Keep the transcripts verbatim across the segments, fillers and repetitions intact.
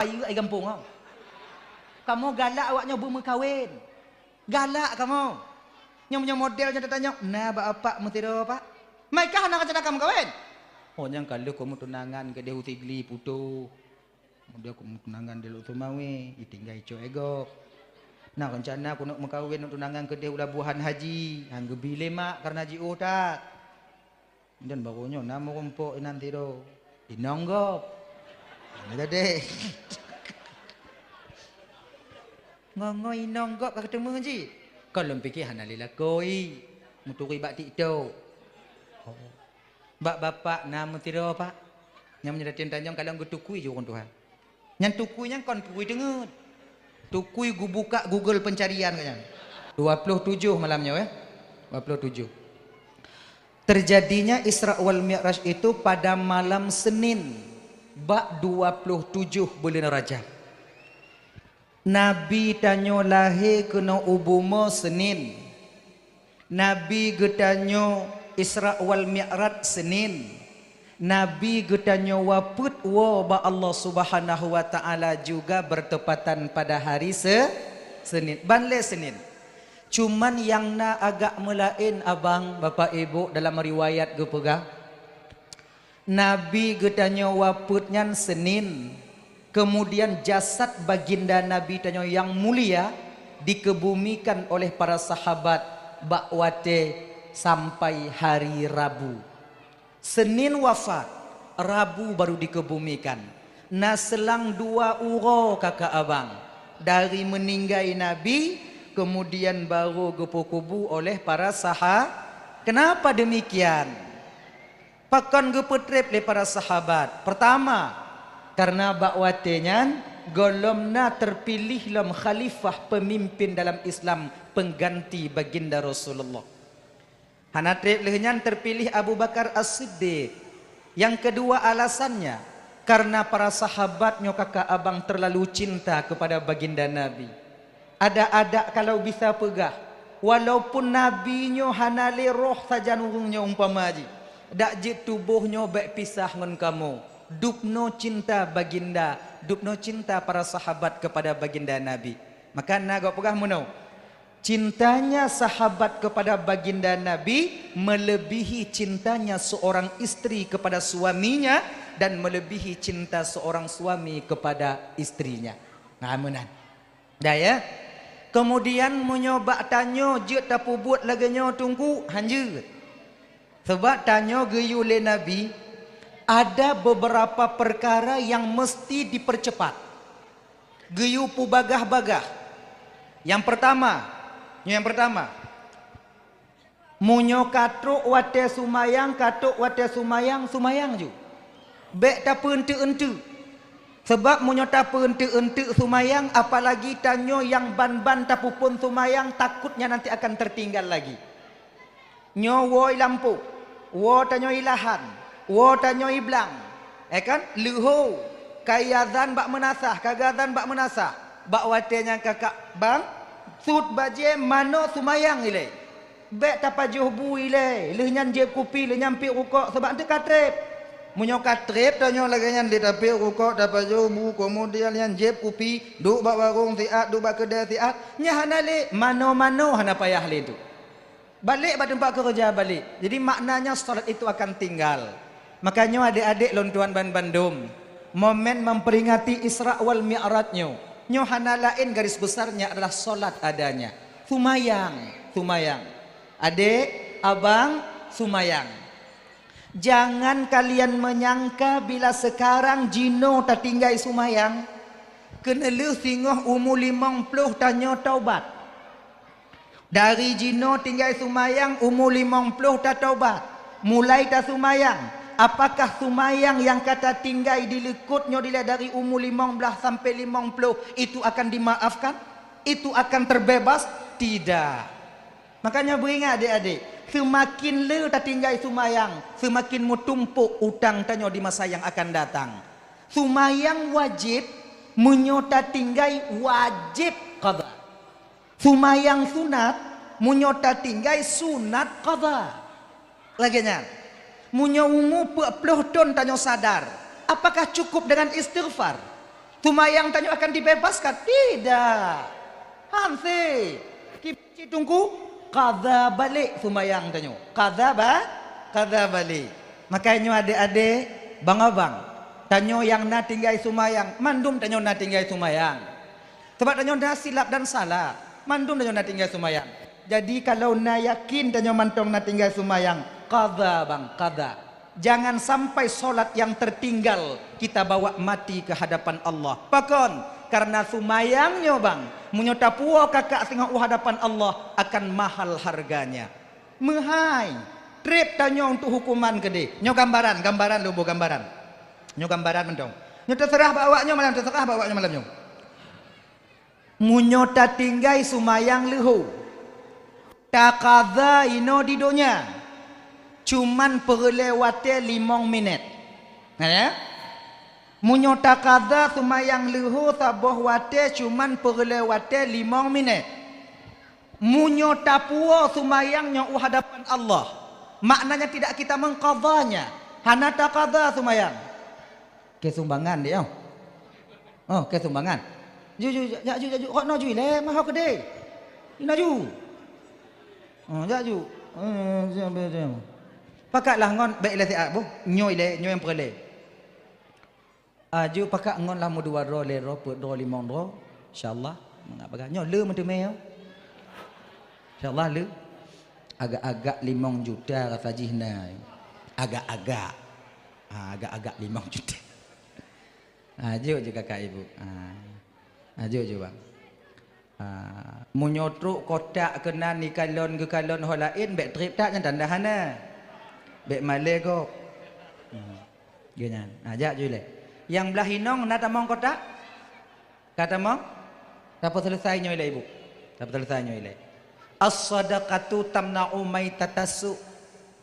Bayeue ai gampông, oh. Kamoe galak awak nyoe beumeukawen. Galak kamoe. Nyang meunyoe model nyoe tatanyong, "Na bak apak meusidroe, Pak?" Mai kah na rencana ka meukawen? Oh, nyang ka lheueh keu meutunangan keudeh u Sigli Putoh. Kemudian keu meutunangan di Lhokseumawe, ditinggai cok e gob. Na rencana keuneuk meukawen, meutunangan keudeh u Labuhan Haji. Han geubi lé mak kareuna jiôh that. Dan baroe nyoe na meurumpok inan sidroe. Inong gob. Nyan tadi. Ngon-ngon inong gob ka keuteumé jih. Kon lôn pike hana lé lakoe. Meuturi bak TikTok. Oh. Bak bapak na meusidroe, Pak. Nyang meunyoe dateng tanyong kalon geutukui jih ureueng tuha. Nyan tukui nyan kon tukui teungeut. Tukui geubuka Google pencarian nyan. Dua puluh tujuh malam nyoe, eh. Dua puluh tujuh. Terjadinya Isra wal Mi'raj itu pada malam Senin, bak dua puluh tujuh buleuen Rajab. Nabi tanyoe lahé keunoe u bumoe Senin. Nabi geutanyoe Isra wal Mi'raj Senin. Nabi geutanyoe wafeuet woe bak Allah Subhanahu wa Ta'ala juga bertepatan pada hari Se-, Senin. Ban lé Senin. Cuman nyang na agak meulaén, abang, bapak, ibu, dalam riwayat geupeugah, Nabi geutanyoe wafeuet nyan Senin. Kemudian jasad baginda Nabi tanyoe nyang mulia dikebumikan oleh para sahabat bak watée sampai hari Rabu. Senin wafat, Rabu baru dikebumikan. Na seulang dua uroe, kakak abang, dari meuninggai Nabi, kemudian baru geupeukubu oleh para saha-, kenapa demikian? Pakon geupeutreb lé para sahabat? Pertama, karena bak watée nyan gohlom na terpilih lom khalifah pemimpin dalam Islam pengganti baginda Rasulullah. Hana treb lheueh nyan terpilih Abu Bakar As-Siddiq. Yang kedua alasannya, karena para sahabat nyoe kakak abang terlalu cinta kepada baginda Nabi. Adak-adak kalau bisa peugah, walaupun Nabi nyoe hana lé roh sajan ureuëng nyoe umpama jih, dak jeuet tuboh nyoe bék pisah ngon kamoe. Dubnoe cinta baginda, dubnoe cinta para sahabat kepada baginda Nabi. Maka na gob peugah meunoe, cintanya sahabat kepada baginda Nabi melebihi cintanya seorang istri kepada suaminya dan melebihi cinta seorang suami kepada istrinya. Nah, meunan. Dah ya. Kemudian meunyoe bak tanyoe jeuet tapeubuet lagée nyoe Teungku, hanjeuet. Sebab tanyoe geuyue lé Nabi, ada beberapa perkara yang mesti dipercepat. Geuyue peubagah-bagah. Nyang pertama, nyoe nyang pertama, meunyoe ka trok watée seumayang, ka trok watée seumayang, seumayang ju. Bék tapeueunteuk-eunteuk. Sabab meunyoe tapeueunteuk-eunteuk seumayang, apalagi tanyoe nyang ban-ban tapeuphon seumayang, takutnya nanti akan tertinggal lagi. Nyoe woe i lampôh, woe tanyoe i lahan, woe tanyoe i blang, eh kan? Leuho, ka iazan bak meunasah, ka geuazan bak meunasah. Bak watée nyan kakak bang, sut bajée manoe seumayang ilée. Bék tapajoh bu ilée, lheueh nyan jieb kupi, lheueh nyan piep rukok, sabab eunteuk ka treb. Meunyoe ka treb tanyoe lagée nyan lé tapiep rukok, tapajoh bu, keumudian nyan jieb kupi, duek bak warong siat, duek bak keudée siat, nyan hana lé, manoe-manoe hana payah lé tu. Balek bak teumpat keureuja balek. Jadi maknanya salat itu akan tinggal. Makanya adek-adek lôn tuan ban bandum, momen memperingati Isra wal Mi'raj nyoe, nyoe hana laén garis besarnya adalah salat adanya. Sumayang, sumayang. Adek, abang, sumayang. Jangan kalian menyangka bila sekarang jinoe tatinggai sumayang, keuneulheueh singoh umu limong ploh tanyoe taubat. Dari jinoe tinggai sumayang umu limong ploh tatobat, mulai tasumayang. Apakah sumayang nyang ka tatinggai di likot nyoe dilée dari umu limong blaih sampai limong ploh itu akan dimaafkan? Itu akan terbebas? Tidak. Makanya beuingat adik-adik, seumakin le tatinggai sumayang, seumakin meutumpok utang tanyoe di masa nyang akan datang. Sumayang wajéb, meunyoe tatinggai wajéb qadha. Sumayang sunat, meunyoe tatinggai sunat qadha. Lagée nyan, meunyoe umu peuet ploh thon tanyoe sadar, apakah cukup dengan istighfar? Sumayang tanyoe akan dibebaskan? Tidak. Hanse. Kiban cit Teungku, qadha balik sumayang tanyoe. Qadha ba-, qadha balik. Makajih nyoe adék-adék, bang-abang, tanyoe nyang na tinggai sumayang, mandum tanyoe na tinggai sumayang. Sabab tanyoe na silap dan salah, mandum tanyoe na tinggai sumayang. Jadi kalau na yakin tanyoe mantong na tinggai sumayang, qadha bang, qadha. Jangan sampai solat yang tertinggal kita bawa mati ke hadapan Allah. Pakon? Karena sumayang nyoe bang, meunyoe tapuwoe kakak singoh u hadapan Allah, akan mahal harganya. Meuhai, trép tanyoe untuk hukuman keudeh. Nyoe gambaran, gambaran lôn boh gambaran. Nyoe gambaran mantong. Nyoe teuseurah bak awak nyoe malam, teuseurah bak awak nyoe malam nyoe. Meunyoe tatinggai sumayang leuho, taqadha inoe di donya, cuman peureulée watée limong minét. Na ya? Meunyoe taqadha sumayang leuho saboh watée cuman peureulée watée limong minét. Meunyoe tapuwoe sumayang nyoe u hadapan Allah, maknanya tidak kita mengqadhanya, hana taqadha sumayang. Keu sumbangan deh, oh. Oh, keu sumbangan. Ju, ju, jak ju, jak ju. Kok na ju ilée, meuho keudeh. Na ju. Oh, jak ju. Eh, siap, siap, siap. Pakatlah ngon bék ilée siat boh. Nyoe ilée, nyoe nyang peureulée. Aju pakak ngon lah meudua droe, lhée droe, peuet droe, limong droe. Insya Allah, mangat bagah. Nyoe le meuteumé, ya. Insya Allah le. Agak-agak limong juta rasa jih na. Agak-agak. Ha, agak-agak limong juta. Ha, jok je kakak ibu. Ha. Ha, jok je bang. Ha, meunyoe trok kotak keunan ikalon geukalon ho laén, bék trép that nyan tanda hana. Bék malée gob. Hmm. Geuh nyan. Ha, jak ju ilée. Nyang blah inong na tamong kotak? Ka tamong? Tapeuseuleusai nyoe ilée ibu. Tapeuseuleusai nyoe ilée. As-sadaqatu tamna'u maitatassu.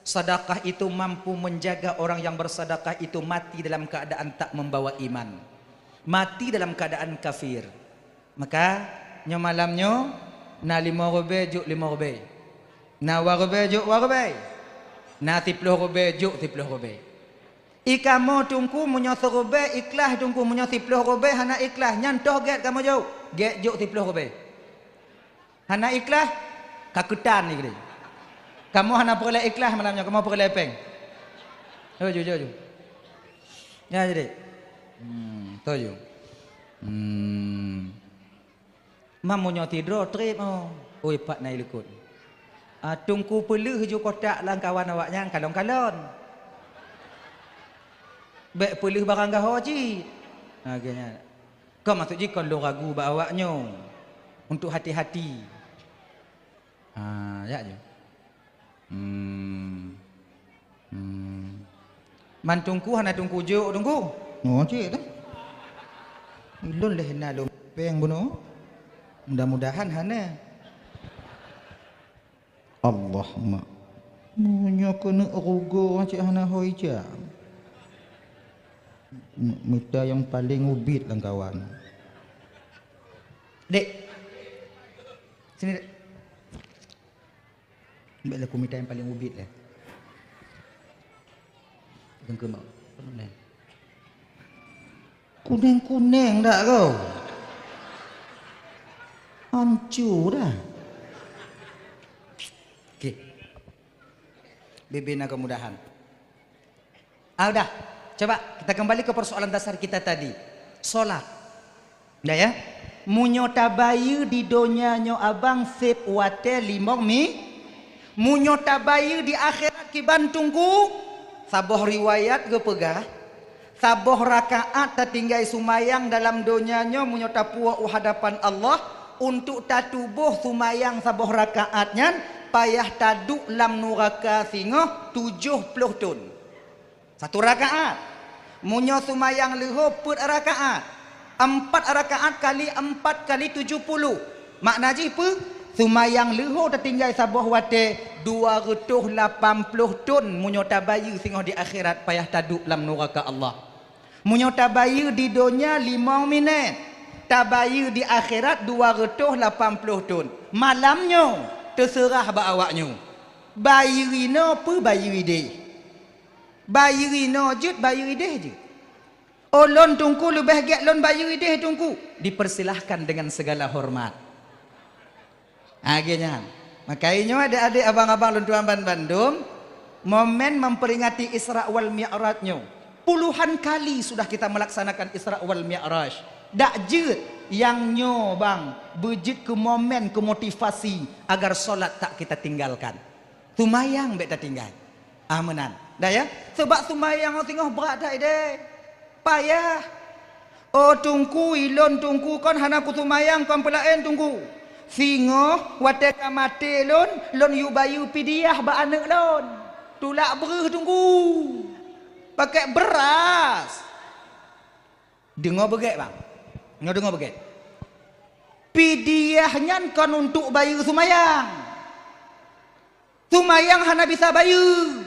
Sedekah itu mampu menjaga orang yang bersedekah itu mati dalam keadaan tak membawa iman. Mati dalam keadaan kafir. Maka, nyoe malam nyoe, na limong ribée jok limong ribée. Na dua ribée jok dua ribée. Na siploh ribée jok siploh ribée. I kamoe Teungku meunyoe siribée ikhlaih Teungku, meunyoe siploh ribée hana ikhlaih, nyan toh gét kamoe jok. Gét jok siploh ribée. Hana ikhlaih, ka keutan ni keudeh. Kamoe hana peureulée ikhlaih malam nyoe, kamoe peureulée péng. Jok ju, jok ju. Ya jadi. Hmm, toh ju. Hmm. Mam meunyoe sidroe trép, oh. Oi, pat na ilikot. Ah, Teungku peuleueh ju kotak lam kawan awak nyan kalon-kalon. Bék peuleueh barang gaho cit. Ha, geuh nyan. Kon maksud jih kon lôn ragu bak awak nyoe. Untuk hati-hati. Ha, jak ju. Hmm. Hmm. Man Teungku hana Teungku jok, Teungku? Oh, cit dah. Ulôn lé hana lôn péng bunoe. Mudah-mudahan hana. Allahumma. Meunyoe keuneuk rugoe cit hana ho ija. M-, mita nyang paleng ubit lam kawan. Dek. Sini, Dek. Bék lé kumita nyang paleng ubit lé. Deungkeue mak. Kuneng-kuneng dak kau? Hancur dah. Okey. Bibina kemudahan. Ah, udah. Coba kita kembali ke persoalan dasar kita tadi. Solat. Dah ya? Meunyoe tabayeue di donya nyoe abang seb watée limong mi, meunyoe tabayeue di akhirat kiban Teungku, saboh riwayat geupeugah, saboh rakaat tatinggai sumayang dalam donya nyoe meunyoe tapuwoe u hadapan Allah, untuk tatuboh sumayang saboh rakaat nyan payah taduek lam nuraka singoh tujoh ploh thon. Satu rakaat. Meunyoe sumayang leuho peuet rakaat. Empat rakaat kali empat kali tujoh puluh. Makna jih peue? Sumayang leuho tatinggai saboh watée dua reutôh lapan ploh thon meunyoe tabayeue singoh di akhirat payah taduek lam nuraka Allah. Meunyoe tabayeue di donya limong minét, tabayeue di akhirat dua reutôh lapan ploh thon. Malam nyoe teuseurah bak awak nyoe. Bayeue inoe peue bayeue ideh? Bayeue inoe jeuet, bayeue ideh jeuet. Oh, lôn Teungku leubeh gét lôn bayeue idéh Teungku. Dipersilahkan dengan segala hormat. Lagèe nyan. Maka nyoe adék-adék, abang-abang lôn tuan banmandum, momen memperingati Isra wal Mi'raj nyoe, puluhan kali sudah kita melaksanakan Isra wal Mi'raj. Dak jeuet nyang nyoe bang beujeuet keu momen, keu motivasi agar solat tak kita tinggalkan. Seumayang bèk tatinggai. Ah, meunan. Dah ya? Sabab seumayang singoh brat that idéh. Payah. Oh Teungku, ilôn Teungku kon hana kuseumayang kon peulaén Teungku. Singoh watèe ka maté lôn, lôn yue bayeue pidiah bak aneuk lôn. Tulak breuh Teungku. Pakèk beuras. Deungö beugèt bang. Nyoe deungö beugèt. Pidiah nyan kon untuk bayeue seumayang. Seumayang hana bisa bayeue.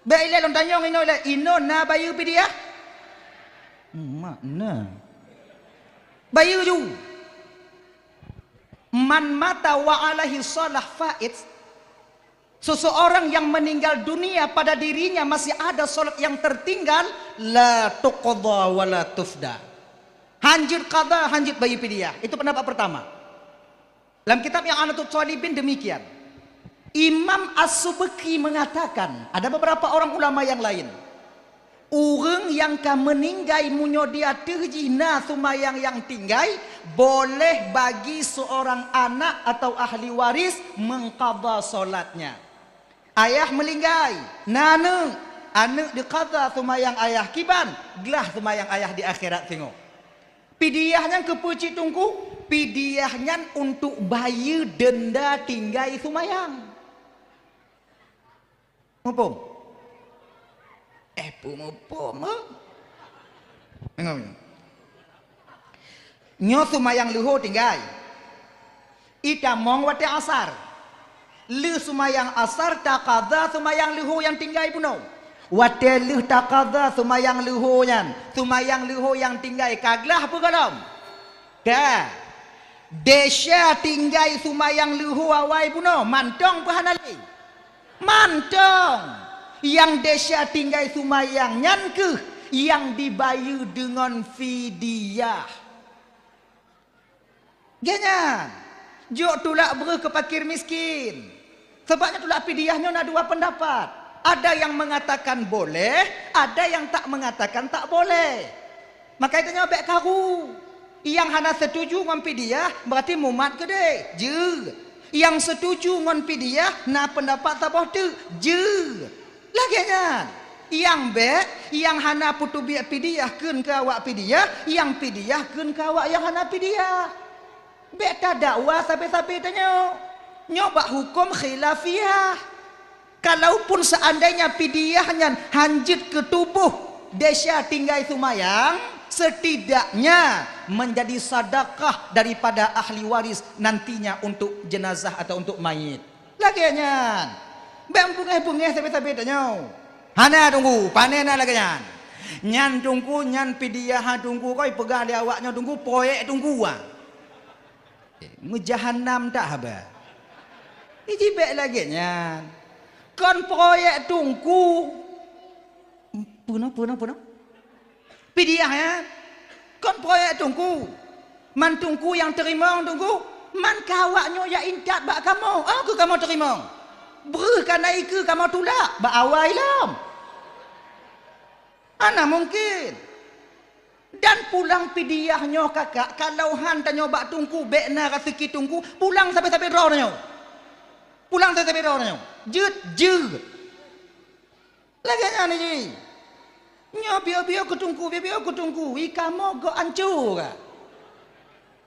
Bèk ilèe lôn tanyong inoe ilèe, inoe na bayeue pidiah? Mak na. Bayeue ju. Man mata wa alaihi shalah fait. Seseorang yang meninggal dunia pada dirinya masih ada salat yang tertinggal, la tuqda wa la tufda. Hanjeuet qada, hanjeuet bayeue pidiah. Itu pendapat pertama. Dalam kitab I'anatut Thalibin demikian. Imam As-Subki mengatakan, ada beberapa orang ulama yang lain, ureuëng nyang ka meuninggai meunyoe di ateueh jih na seumayang nyang tinggai, boleh bagi seorang anak atau ahli waris mengqadha salatnya. Ayah meuninggai, na aneuëk, aneuëk diqadha seumayang ayah kiban, glah seumayang ayah di akhirat singoh. Pidiah nyan keupeue cit Teungku? Pidiah nyan untuk bayeue denda tinggai seumayang. Muphom? Eh, peue muphom, eh? Nyoe seumayang leuho tinggai. Itamong watèe asar. Lheueh seumayang asar taqadha seumayang leuho nyang tinggai bunoe. Watèe lheueh taqadha seumayang leuho nyan, seumayang leuho nyang tinggai ka glah peue gohlom? Ka. Desya tinggai seumayang leuho awai bunoe mantong peue hana lé? Mantong. Nyang desya tinggai seumayang nyan kheueh nyang dibayeue deungon fidyah. Geuh nyan, jok tulak breuh keu fakir miskin. Sabab nyan tulak pidiah nyoe na dua pendapat. Ada yang mengatakan boleh, ada yang tak mengatakan tak boleh. Maka itu nyoe bèk karu. Nyang hana setuju ngon pidiah, berarti mumat keudeh. Jeuet. Nyang setuju ngon pidiah, na pendapat saboh teuk. Jeuet. Lagèe nyan, nyang bèk, nyang hana peuteubiet pidiah kheun keu awak pidiah, nyang pidiah kheun keu awak nyang hana pidiah. Bèk tadakwa sabe-sabe tanyoe. Nyoe bak huköm khilafiyah. Kalaupun seandainya pidiah nyan hanjeuet keu tuboh desya tinggai seumayang, setidaknya menjadi sadakah daripada ahli waris nantinya untuk jenazah atau untuk mayit. Lagèe nyan. Bèk beungèh-beungèh sabe-sabe tanyoe. Hana Teungku, pane na lagèe nyan. Nyan Teungku, nyan pidiah Teungku koi peugah lé awak nyoe Teungku, proyek Teungku ah. Eh, meujahanam that haba. Iji bèk lagèe nyan. Kon proyek Teungku. Puna, puna, puna. Pidiah nyan. Kon proyek Teungku. Man Teungku nyang teurimong Teungku. Man ka awak nyoe jak intat bak kamoe. Oh, keu kamoe teurimong. Breuh kana ikeue kamoe tulak bak awai lom. Hana mungken. Dan pulang pidiah nyoe kakak, kalau han tanyoe bak Teungku, bèk na raseuki Teungku, pulang sabe-sabe droe tanyoe. Pulang sabe-sabe droe tanyoe. Jeuet, jeuet. Lagèe nyan jih. Nyoe piôh-piôh keu Teungku, piôh-piôh keu Teungku, i kamoe gok ancô ka.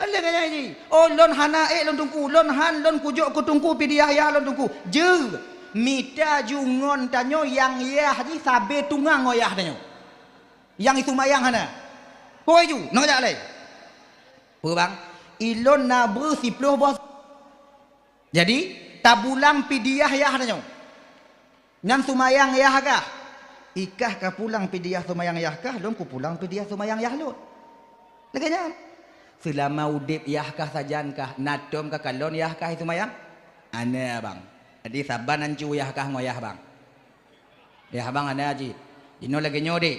Lagèe nyan jih. Oh, lôn hana ék lôn Teungku, lôn han lôn kujok keu Teungku pidiah yah lôn Teungku. Jeuet. Mita ju ngon tanyoe nyang yah jih sabe tungang ngon yah tanyoe. Nyang iseumayang hana. Hôi ju, nyoe jak lé. Peue bang? Ilôn na breuh siploh boh. Jadi, tapulang pidiah yah tanyoe. Nyan seumayang yah kah? Ikah ka pulang pidiah seumayang yah kah, lôn kupulang pidiah seumayang yah lôn. Lagèe nyan. Seulama udép yah kah sajan kah, na tom ka kalon yah kah seumayang? Hana bang. Jadi saban ancô yah kah ngon yah bang. Yah bang hana jih. Jinoe lagèe nyoe deh.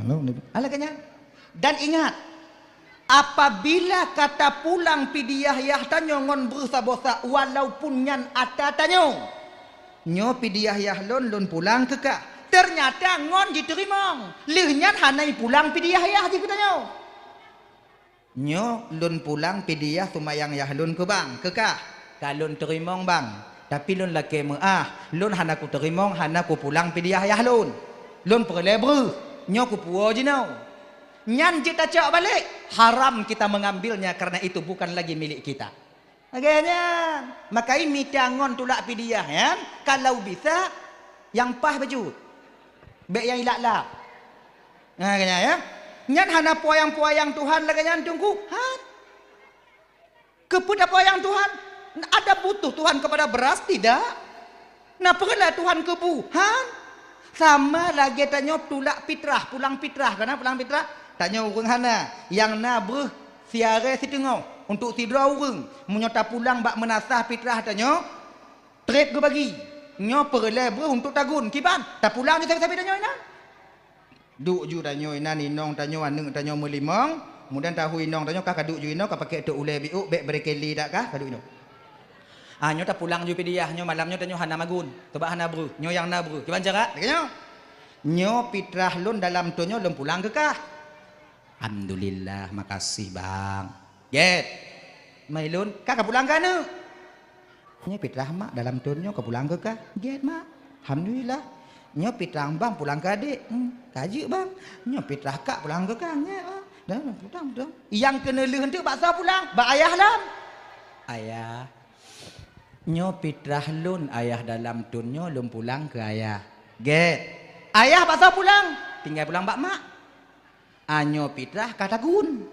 Nah, no, ni. Alah kan nyan? Dan ingat, apabila ka tapulang pidiah yah tanyoe ngon breuh saboh sa, walaupun nyan ata tanyoe, "Nyoe pidiah yah lôn, lôn pulang keu kah." Teunyata ngon jiteurimong. Lheueh nyan hana ipulang pidiah yah jih keu tanyoe. "Nyoe lôn pulang pidiah seumayang yah lôn keu bang, keu kah." "Ka lôn teurimong, bang. Tapi lôn lakée meuáh, lôn hana kuteurimong, hana kupulang pidiah yah lôn. Lôn peureulée breuh, nyoe kupuwoe jinoe." Nyan jeuet tacok balek, haram kita mengambilnya karena itu bukan lagi milik kita. Lagée nyan, maka i mita ngon tulak pidiah nyan, kalau bisa, nyang paih bacut. Bék nyang ilak-lak. Nah, lagée nyan, ya. Nyan hana peuyang-peuyang Tuhan lagée nyan, Teungku? Han. Keupeue tapeuyang Tuhan? Ada butuh Tuhan kepada beras? Tidak. Na peureulee Tuhan keu bu? Han. Sama lagée tanyoe tulak fitrah, pulang fitrah. Kana pulang fitrah? Tanyoe ureuëng hana, nyang na breuh siarée siteungoh untuk sidroe ureuëng. Meunyoe tapulang bak meunasah fitrah tanyoe, treb geubagi. Nyoe peureulée breuh untuk tagun. Kiban, tapulang ju sabe-sabe tanyoe inan. Duek ju tanyoe inan, inong tanyoe, aneuëk tanyoe meulimong. Kemudian tahu inong tanyoe ka, ka duek ju inoe, ka pakai tok ulée biôk, bék brekeli dak kah, ka duek inoe. Ah, nyoe tapulang ju pidiah, nyoe malam nyoe tanyoe hana magun. Sabab hana breuh, nyoe nyang na breuh. Kiban cara? Lagée nyoe. Nyoe pitrah lôn dalam thon nyoe lôn pulang keu kah. Alhamdulillah, makasih, Bang. Gét. Mai lôn, ka, ka pulang keu aneuëk. Nyoe pitrah mak dalam thon nyoe ka pulang keu kah. Gét, Mak. Alhamdulillah. Nyoe pitrah bang pulang keu adék. Hmm, ka jeuet, Bang. Nyoe pitrah kak pulang keu kah. Gét, Bang. Dah, pulang, pulang. Nyang keuneulheueh eunteuk bak soe pulang? Bak ayah lom. Ayah. Nyoe pitrah lôn, ayah, dalam thon nyoe lôn pulang keu ayah. Gét. Ayah bak soe pulang? Tinggai pulang bak mak. Anyoe pitrah ka tagun.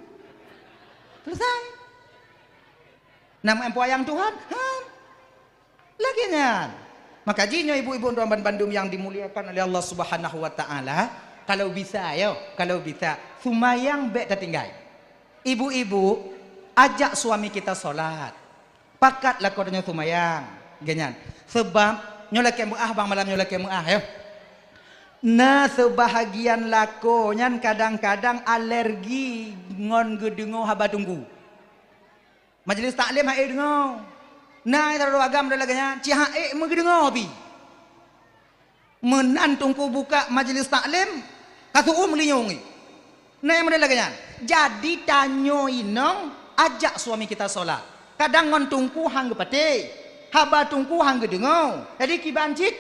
Selesai. Nama empu ayang Tuhan? Han. Lagée nyan. Maka jih nyoe ibu-ibu dan bandum yang dimuliakan oleh Allah Subhanahu wa Taala, kalau bisa, yo, kalau bisa, sumayang bék tatinggai. Ibu-ibu, ajak suami kita sholat. Pakat lakoe tanyoe sumayang. Lagée nyan. Sebab nyoe lakée meuah, bang, malam nyoe lakée meuah, yo. Na seubahagian lakoe nyan kadang-kadang alergi ngon geudeungoe haba teungku. Majlis taklim han ék deungoe. Na sidroe agam lagée nyan, ci han ék meugeudeungoe pih. Meunan teungku buka majlis taklim, ka seuuem linyueng. Na nyang model lagée nyan. Jadi tanyoe inong, ajak suami kita sholat. Kadang ngon teungku han geupatéh, haba teungku han geudeungoe. Jadi kiban cit,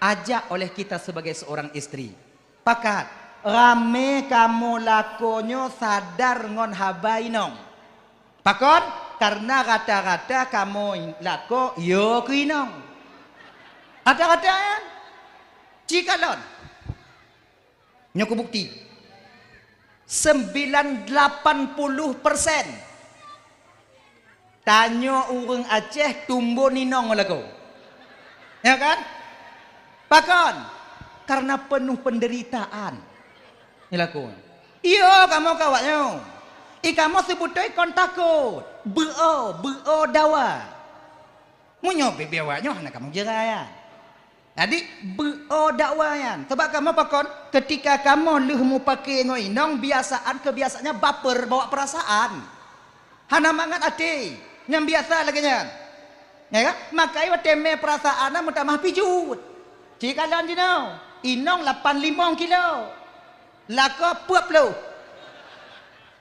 ajak oleh kita sebagai seorang istri. Pakat, ramé kamoe lakoe nyoe sadar ngon haba inong. Pakon? Karena rata-rata kamoe lakoe yo keu inong. Rata-rata, kan? Ci kalon. Nyoe kubukti. Sembilan lapan puluh persen tanyoe ureuëng Aceh tumbon inong lakoe. Ya kan? Pakon? Karena penuh penderitaan. Nyoe lakoe. Iyo, kamoe keu awak nyoe. I kamoe seubeutôi kon takot. Beu-o, beu-o dawa. Meunyoe bibia awak nyoe hana kamoe jeurai, ya. Jadi, beu-o dawa nyan. Sebab kamoe pakon, ketika kamoe lheueh mupake ngon inong, biasaan, kebiasaannya baper, bawa perasaan. Hana mangat até. Nyang biasa lagée nyan. Ya kan? Makai watée mé perasaan na meutamah pijut. Ci kalon jinoe, inong lapan limong kilo. Lakoe peuet ploh.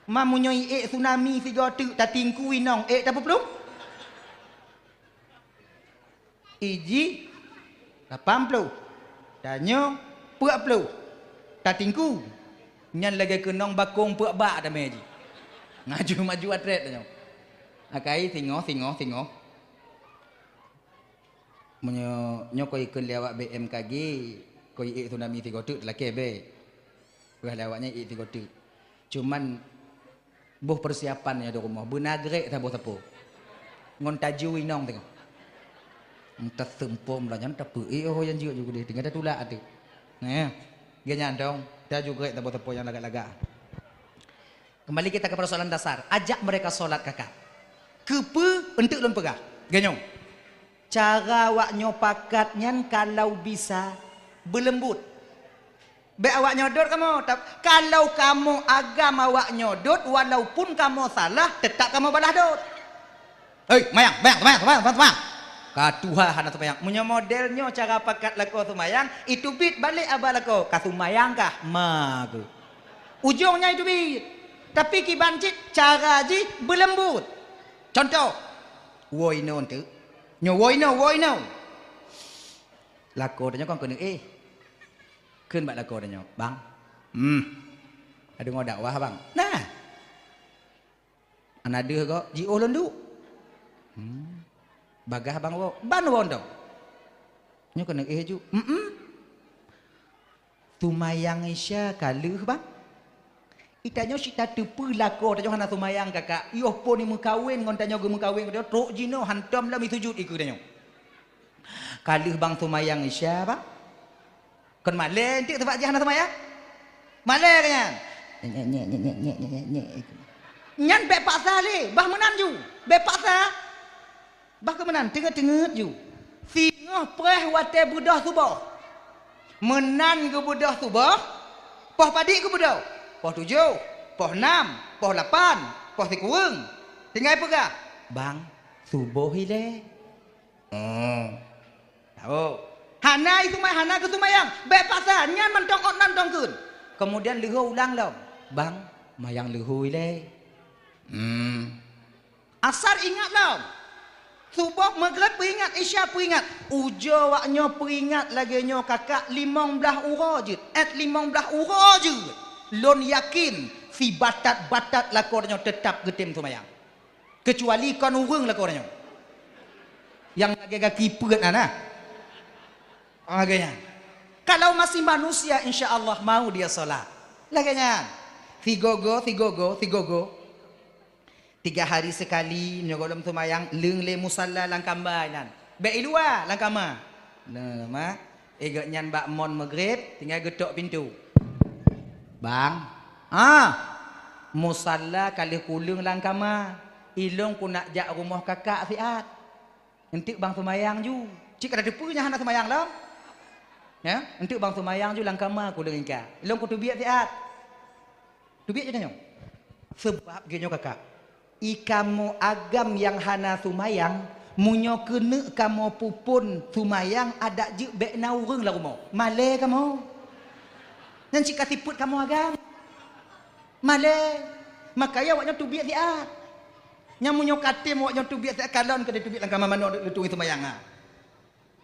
Ma meunyoe ék tsunami sigoe teuk tatingku inong ék tapeuplong? Iji lapan ploh, tanyoe peuet ploh, tatingku. Nyan lagée keunong bakong peuet bak tamé jih. Ngaju maju atrét tanyoe. Akai singoh, singoh, singoh. Meunyoe nyoe koi ikheun lé awak B M K G, koi ék tsunami sigoe teuk talakée bék. Wah lé awaknyan ék sigoe teuk. Cuman boh persiapan nyoe di rumoh, beuna grek saboh sapo. Ngon taju inong teungoh. Taseumpom lah nyan tapeuék oh nyang jeuet ju keudeh tinggai tatulak ateueh. Nah, geuh nyan dong, taju grek saboh sapo nyang lagak-lagak. Kembali kita ke persoalan dasar, ajak mereka sholat kakak. Keupeue eunteuk lôn peugah? Geuh nyoe. Cara awak nyoe pakat nyan kalau bisa beuleumbot. Bék awak nyoe dot kamoe, tap-, kalau kamoe agam awak nyoe dot, walaupun kamoe salah, teutap kamoe balah dot. Hei, mayang, mayang, mayang, mayang, mayang, mayang. Ka tuha hana teumayang. Meunyoe model nyoe cara pakat lakoe teumayang, iteubiet balek aba lakoe, ka teumayang kah? Ma ku. Ujong nyan iteubiet. Tapi kiban cit cara jih beuleumbot. Contoh, woe inoe teuk. Nyoe woe inoe, woe inoe. Lakoe tanyoe kon keuneuk éh. Kheun bak lakoe tanyoe, "Bang, hmm, adeungoe dakwah, Bang." Nah. Hana deuh gob, jiôh lôn duek. Hmm. Bagaih bang woe, ban woe dong. Nyoe keuneuk éh ju. Em-em. Teumayang Isya ka lheueh, bang. Itanyoe cit tateupeue lakoe tanyoe hana teumayang, kakak. Yoh phon meukawen ngon tanyoe geumeukawen, trok jinoe hantom lom isujut ikeue tanyoe. Ka lheueh bang teumayang Isya, bang. Kon malée eunteuk teubak jih hana teumayang? Malée ka nyan. Nyek, nyek, nyek. Nyan bék paksa lé, bah meunan ju. Bék paksa. Bah keu meunan, teungeut-teungeut ju. Singoh preh watée beudôh suboh. Meunan geubeudôh suboh, poh padit geubeudôh. Poh tujoh, poh nam, poh lapan, poh sikureueng. Tinggai peugah, "Bang, suboh ilée." Oh. Tahu. Hana isumay-, hana geuseumayang. Bék paksa, nyan mantong ot nan tongkeun. Keumudian leuhô ulang lom. "Bang, mayang leuhô ilée." Hmm. Asar ingat lom. Suboh, Maghrib peuingat, Isya peuingat. Ujoe wak nyoe peuingat lagée nyoe kakak limong blaih uroe jeuet. Ét limong blaih uroe jeuet. Lôn yakin, si batat-batat lakoe nyoe teutap geutem seumayang. Keucuali kon ureuëng lakoe nyoe. Nyang lagée gaki peuet na, na. Lagée nyan. Kalau masih manusia, insya Allah mau dia sholat. Lagée nyan. Sigogo, sigogo, sigogo. Tiga hari sekali, nyoe gohlom seumayang, leueng lé musalla lam kama nyan. Bék i luwa lam kama. Nah, ma. Eh, gobnyan bak mon Maghrib, tinggai geutok pintoe. "Bang, ah, musalla ka lheueh kuleueng lam kama. Ilôn kunak jak rumoh kakak siat. Enteuk bang seumayang ju." Cit ka tateupeue nyan hana seumayang lom. Ya, "Enteuk bang seumayang ju lam kama kuleueng ingka. Ilôn kuteubiet siat." Teubiet jih tanyoe. Seubab geuh nyoe kakak, i kamoe agam nyang hana seumayang, meunyoe keuneuk kamoe peuphon seumayang adak jeuet bék na ureuëng lam rumoh. Malée kamoe. Nyan cit ka sifeuet kamoe agam. Malée. Makajih awak nyoe teubiet siat. Nyan meunyoe katem awak nyoe teubiet siat, kalon keu teubiet lam kama manoe leutueng seumayang, ha.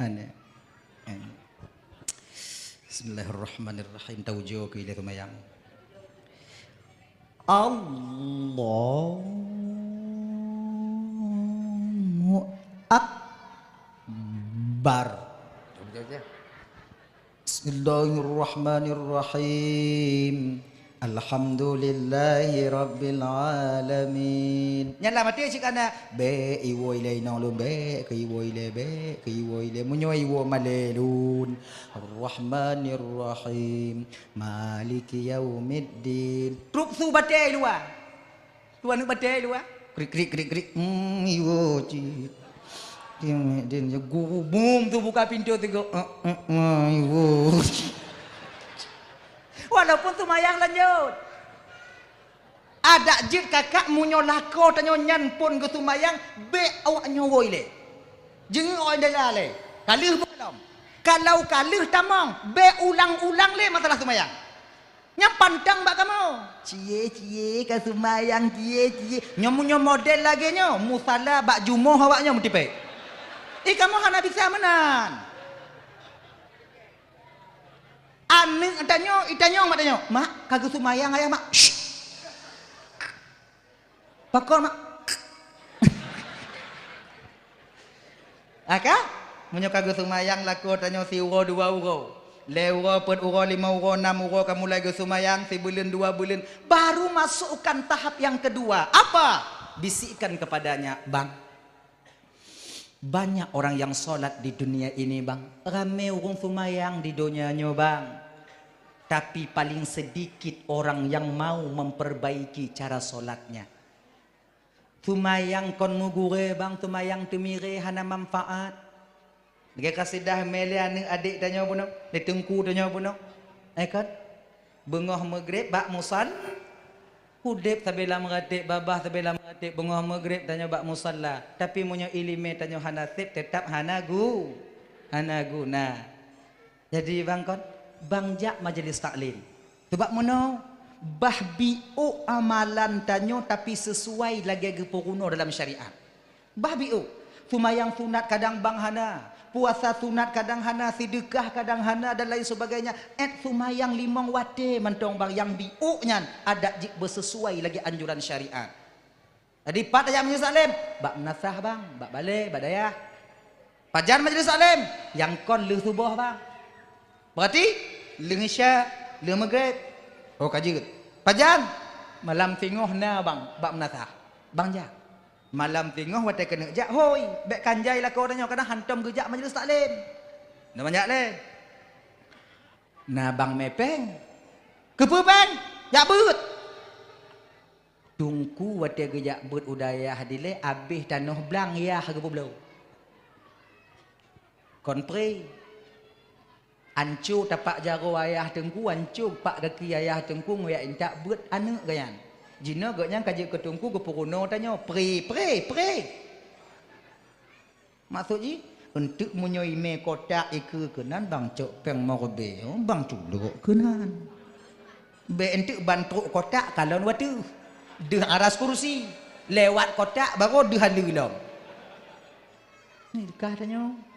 Aneh. Aneh. Bismillahirrahmanirrahim. Taujoe keu ilée seumayang. Allahu Akbar. Bismillahirrahmanirrahim. Alhamdulillahi rabbil alamin. Nyan lah maté cit kana, "Bék iwoe ilée inong lôn, bék keu iwoe ilée, bék keu iwoe ilée. Meunyoe iwoe malée lôn." Ar-Rahmanir Rahim. Maliki yaumiddin. Trup su batée luwa. Tuan batée luwa. Krik, krik, krik, krik. Hmm, iwoe cit. Yaumiddin, ya gubum tu buka pintu tu go. Eh, eh, eh, iwoe. Walaupun seumayang lanjut. Adak jeuet kakak meunyoe lakoe tanyoe nyan phon geuseumayang, bék awak nyoe woe ilée. Jeungeuk awak ilée lalée. Ka lheueh beukalon. Kalau ka lheueh tamong, bék ulang-ulang lé masalah seumayang. Nyan pantang bak kamoe. Cie, cie, ka seumayang, cie, cie. Nyoe meunyoe model lagée nyoe, musala bak jumoh awak nyoe meutipék. Eh, kamoe hana bisa meunan. Aneuëk tanyoe, itanyong mak tanyoe, "Mak, ka geuseumayang ayah, Mak?" Syh! Pakon, Mak? Aka? Meunyoe ka geuseumayang lakoe tanyoe siuroe dua uroe, lhée uroe, peuet uroe, limong uroe, nam uroe ka mulai geuseumayang, sibuleuen, dua buleuen, baru masukkan tahap yang kedua. Apa? Bisikkan kepadanya, "Bang, banyak orang yang sholat di dunia ini, Bang. Ramé ureuëng seumayang di donya nyoe, Bang. Tapi paling sedikit orang yang mau memperbaiki cara sholatnya. Seumayang kon meugurée, Bang, seumayang teumirée hana manfaat." Lagée kasidah mé lé aneuëk adék tanyoe bunoe, lé teungku tanyoe bunoe. Eh, kan? Beungoh Maghrib bak musal-, udeb sabé lam ratéb, babah sabé lam ratéb, beungoh Maghrib tanyoe bak musalla. Tapi meunyoe iéleumé tanyoe hana sép, teutap hana gu-, hana guna. Jadi, Bang, kon, Bang jak majlis taklim. Sebab meunoe, bah biôk amalan tanyoe tapi sesuai lagée geupeurunoe dalam syariat. Bah biôk, seumayang sunat kadang Bang hana, puasa sunat kadang hana, seudeukah kadang hana dan lain sebagainya. Ét seumayang limong watée mantong Bang, nyang biôk nyan adak jeuet beusesuai lagée anjuran syariat. Jadi, pat tajak majlis taklim? Bak meunasah, Bang, bak balée, bak dayah. Pajan majlis taklim? Nyang kon lheueh suboh, Bang. Berarti lheueh Isya, lheueh Maghrib. Oh, ka jeuet. Pajan? Malam singoh na, Bang, bak meunasah. Bang jak. Malam singoh watée keuneuk jak, hôi, bék kanjai lakoe tanyoe, kadang hantom geujak majlis taklim. Na manjak lé. Na Bang mé péng. Keupeue péng? Jak beuet. Teungku watée geujak beuet u dayah dilée, abéh tanoh blang yah geupeubloe. Kon pre. Anco tapak jaroe ayah teungku, anco pak gaki ayah teungku, nguyak intat beuet aneuk geuh nyan. Jinoe geuh nyan ka jeuet keu teungku geupeurunoe tanyoe, pre, pre, pre. Maksud jih, eunteuk meunyoe imé kotak ikeue keunan bang cok péng meuribèe, bang culok keunan. Bèk eunteuk ban trok kotak kalon watèe. Deuh aras kursi, lewat kotak baru deuh aleue lom. Nyoe kah tanyoe.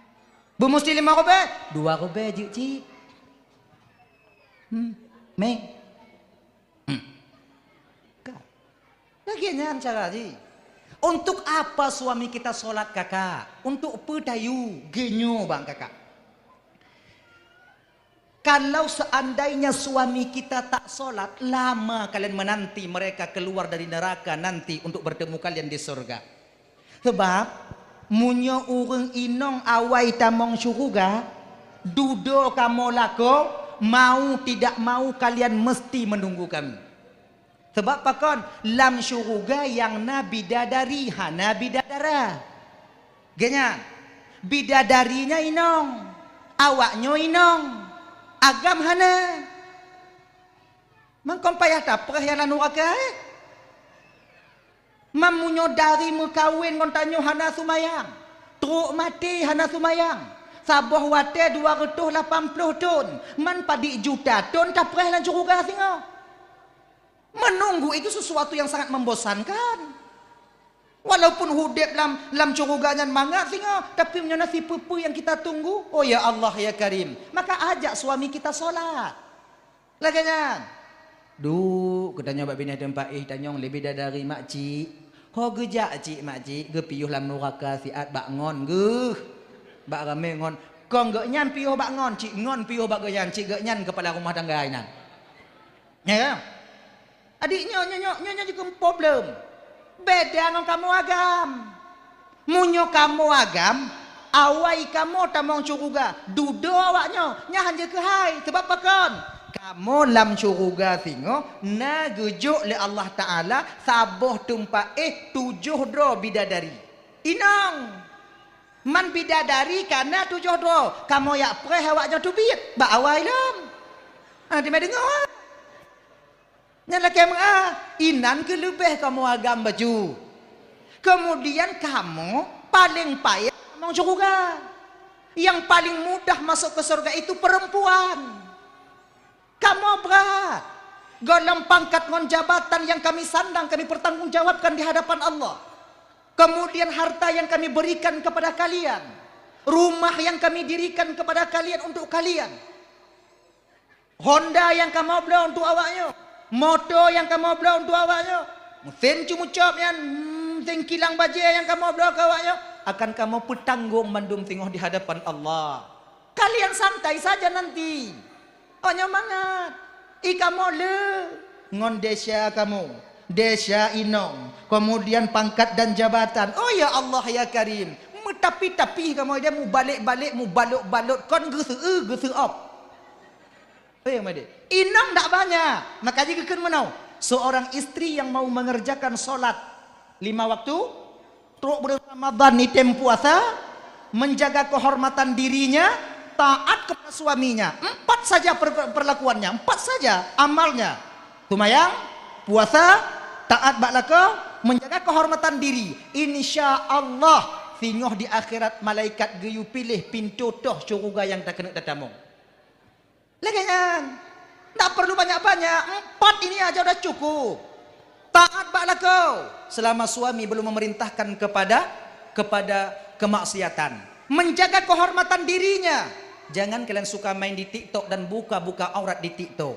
Beumusti limong ribèe, dua ribèe jeuet cit. Hmm. Mé. Hmm. Ka. Lagèe nyan cara jih. Untuk apa suami kita sholat, Kakak? Untuk peue tayue? Geunyoe bang, Kakak. Kalau seandainya suami kita tak sholat, lama kalian menanti mereka keluar dari neraka nanti untuk bertemu kalian di surga. Sebab, meunyoe ureueng inong awai tamong syeuruga, dudoe kamoe lakoe, mau tidak mau kalian mesti menunggu kami. Sabab pakon? Lam syeuruga nyang na bidadari, hana bidadara. Geuhnyan, bidadari nyan inong, awaknyoe inong, agam hana. Mangkon payah tapreh nyang lam nuraka, eh? Meunyoe dari meukawen ngon tanyoe hana seumayang, trok maté hana seumayang, saboh watèe dua reutôh lapan ploh thon, man padit juta thon tapreh lam syeuruga singoh. Menunggu itu sesuatu yang sangat membosankan. Walaupun udép lam, lam syeuruga nyan mangat singoh, tapi meunyoe na sipeue-peue nyang kita tunggu, oh ya Allah, ya Karim, maka ajak suami kita sholat. Lagèe nyan. Duek, geutanyoe bak binéh teumpat éh tanyong leubeh dari makcik. Ho geujak cik makcik, geupiôh lam nuraka siat bak ngon geuh. Bak ramé ngon. Kon geuhnyan piôh bak ngon, cik ngon piôh bak geuhnyan, cik geuhnyan keupala rumah tangga inan. Ya kan? Adik nyoe, nyoe, nyoe, nyoe, nyoe jikheun problem. Beda ngon kamoe agam. Meunyoe kamoe agam, awai kamoe tamong syeuruga, dudoe awaknyoe, nyan han jeuet keuhai. Sabab pakon? Kamoe lam syeuruga singoh na geujok lé Allah Taala saboh teumpat éh tujoh droe bidadari. Inong! Man bidadari ka na tujoh droe, kamoe jak preh awaknyoe teubiet bak awai lom. Ah, teuma deungoe. Nyan lakèe meu'ah, inan keuh leubeh kamoe agam bacut. Keumudian kamoe paleng payah tamong syeuruga. Nyang paleng mudah masuk ke surga itu perempuan. Kamoe brat. Gohlom pangkat ngon jabatan nyang kami sandang kami pertanggungjawabkan di hadapan Allah. Keumudian harta nyang kami berikan kepada kalian, rumah nyang kami dirikan kepada kalian untuk kalian. Honda nyang kamoe bloe untuk awaknyoe, moto nyang kamoe bloe untuk awaknyoe, meusén cumucop nyan, hmm, meusén kilang bajèe nyang kamoe bloe keu awaknyoe, akan kamoe peutanggong mandum singoh di hadapan Allah. Kalian santai saja nanti. Awaknyoe mangat. I kamoe le ngon desya kamoe, desya inong, keumudian pangkat dan jabatan. Oh ya Allah ya Karim, meutapi-tapi kamoe dia mubalek-balek, mubalot-balot kon geuseu-eu geuseuop. Eh, Made. Inong dak banyak. Maka jih geukheun meunoe, seorang istri yang mau mengerjakan sholat lima waktu, trok buleuen Ramadan ni tem puasa, menjaga kehormatan dirinya, taat kepada suaminya. Empat saja per-, perlakuannya, empat saja amalnya. Seumayang, puasa, taat bak lakoe, menjaga kehormatan diri. Insya Allah, singoh di akhirat malaikat geuyue piléh pintoe toh syeuruga nyang takeuneuk tatamong. Lagèe nyan. Tak perlu banyak-banyak. Empat ini aja udah cukup. Taat bak lakoe selama suami belum memerintahkan kepada, kepada kemaksiatan. Menjaga kehormatan dirinya. Jangan kalian suka main di TikTok dan buka-buka aurat di TikTok.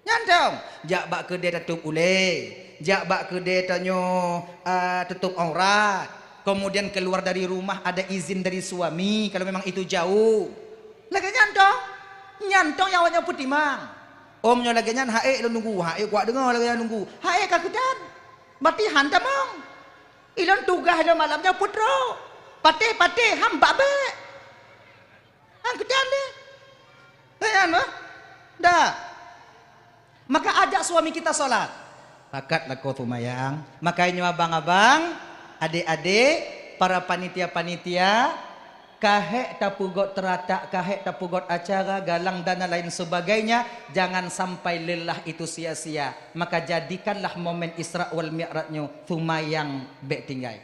Nyan dong, jak bak keudè tatôp ulèe, jak bak keudè tanyoe, a, tutôp aurat. Kemudian keluar dari rumah ada izin dari suami, kalau memang itu jauh. Lagèe nyan dong. Nyan dong nyang awaknyoe peutimang. Om nyoe lagèe nyan, haék lôn nunggu, haék kuat deungoe lagèe nyan nunggu. Haék ka keudan. Berarti han tamong. Ilôn tugaih lôn malam nyoe peutrok. Patéh-patéh, han bak bèk. Han keudan deh. Lagèe nyan bah. Dah. Maka ajak suami kita sholat. Pakat lakoe seumayang. Makajih nyoe abang-abang, adék-adék, para panitia-panitia, Ka hék tapeugot teuratak, ka hék tapeugot acara, galang dan lain sebagainya, jangan sampai lelah itu sia-sia. Maka jadikanlah momen Isra wal Mi'raj nyoe seumayang bék tinggai.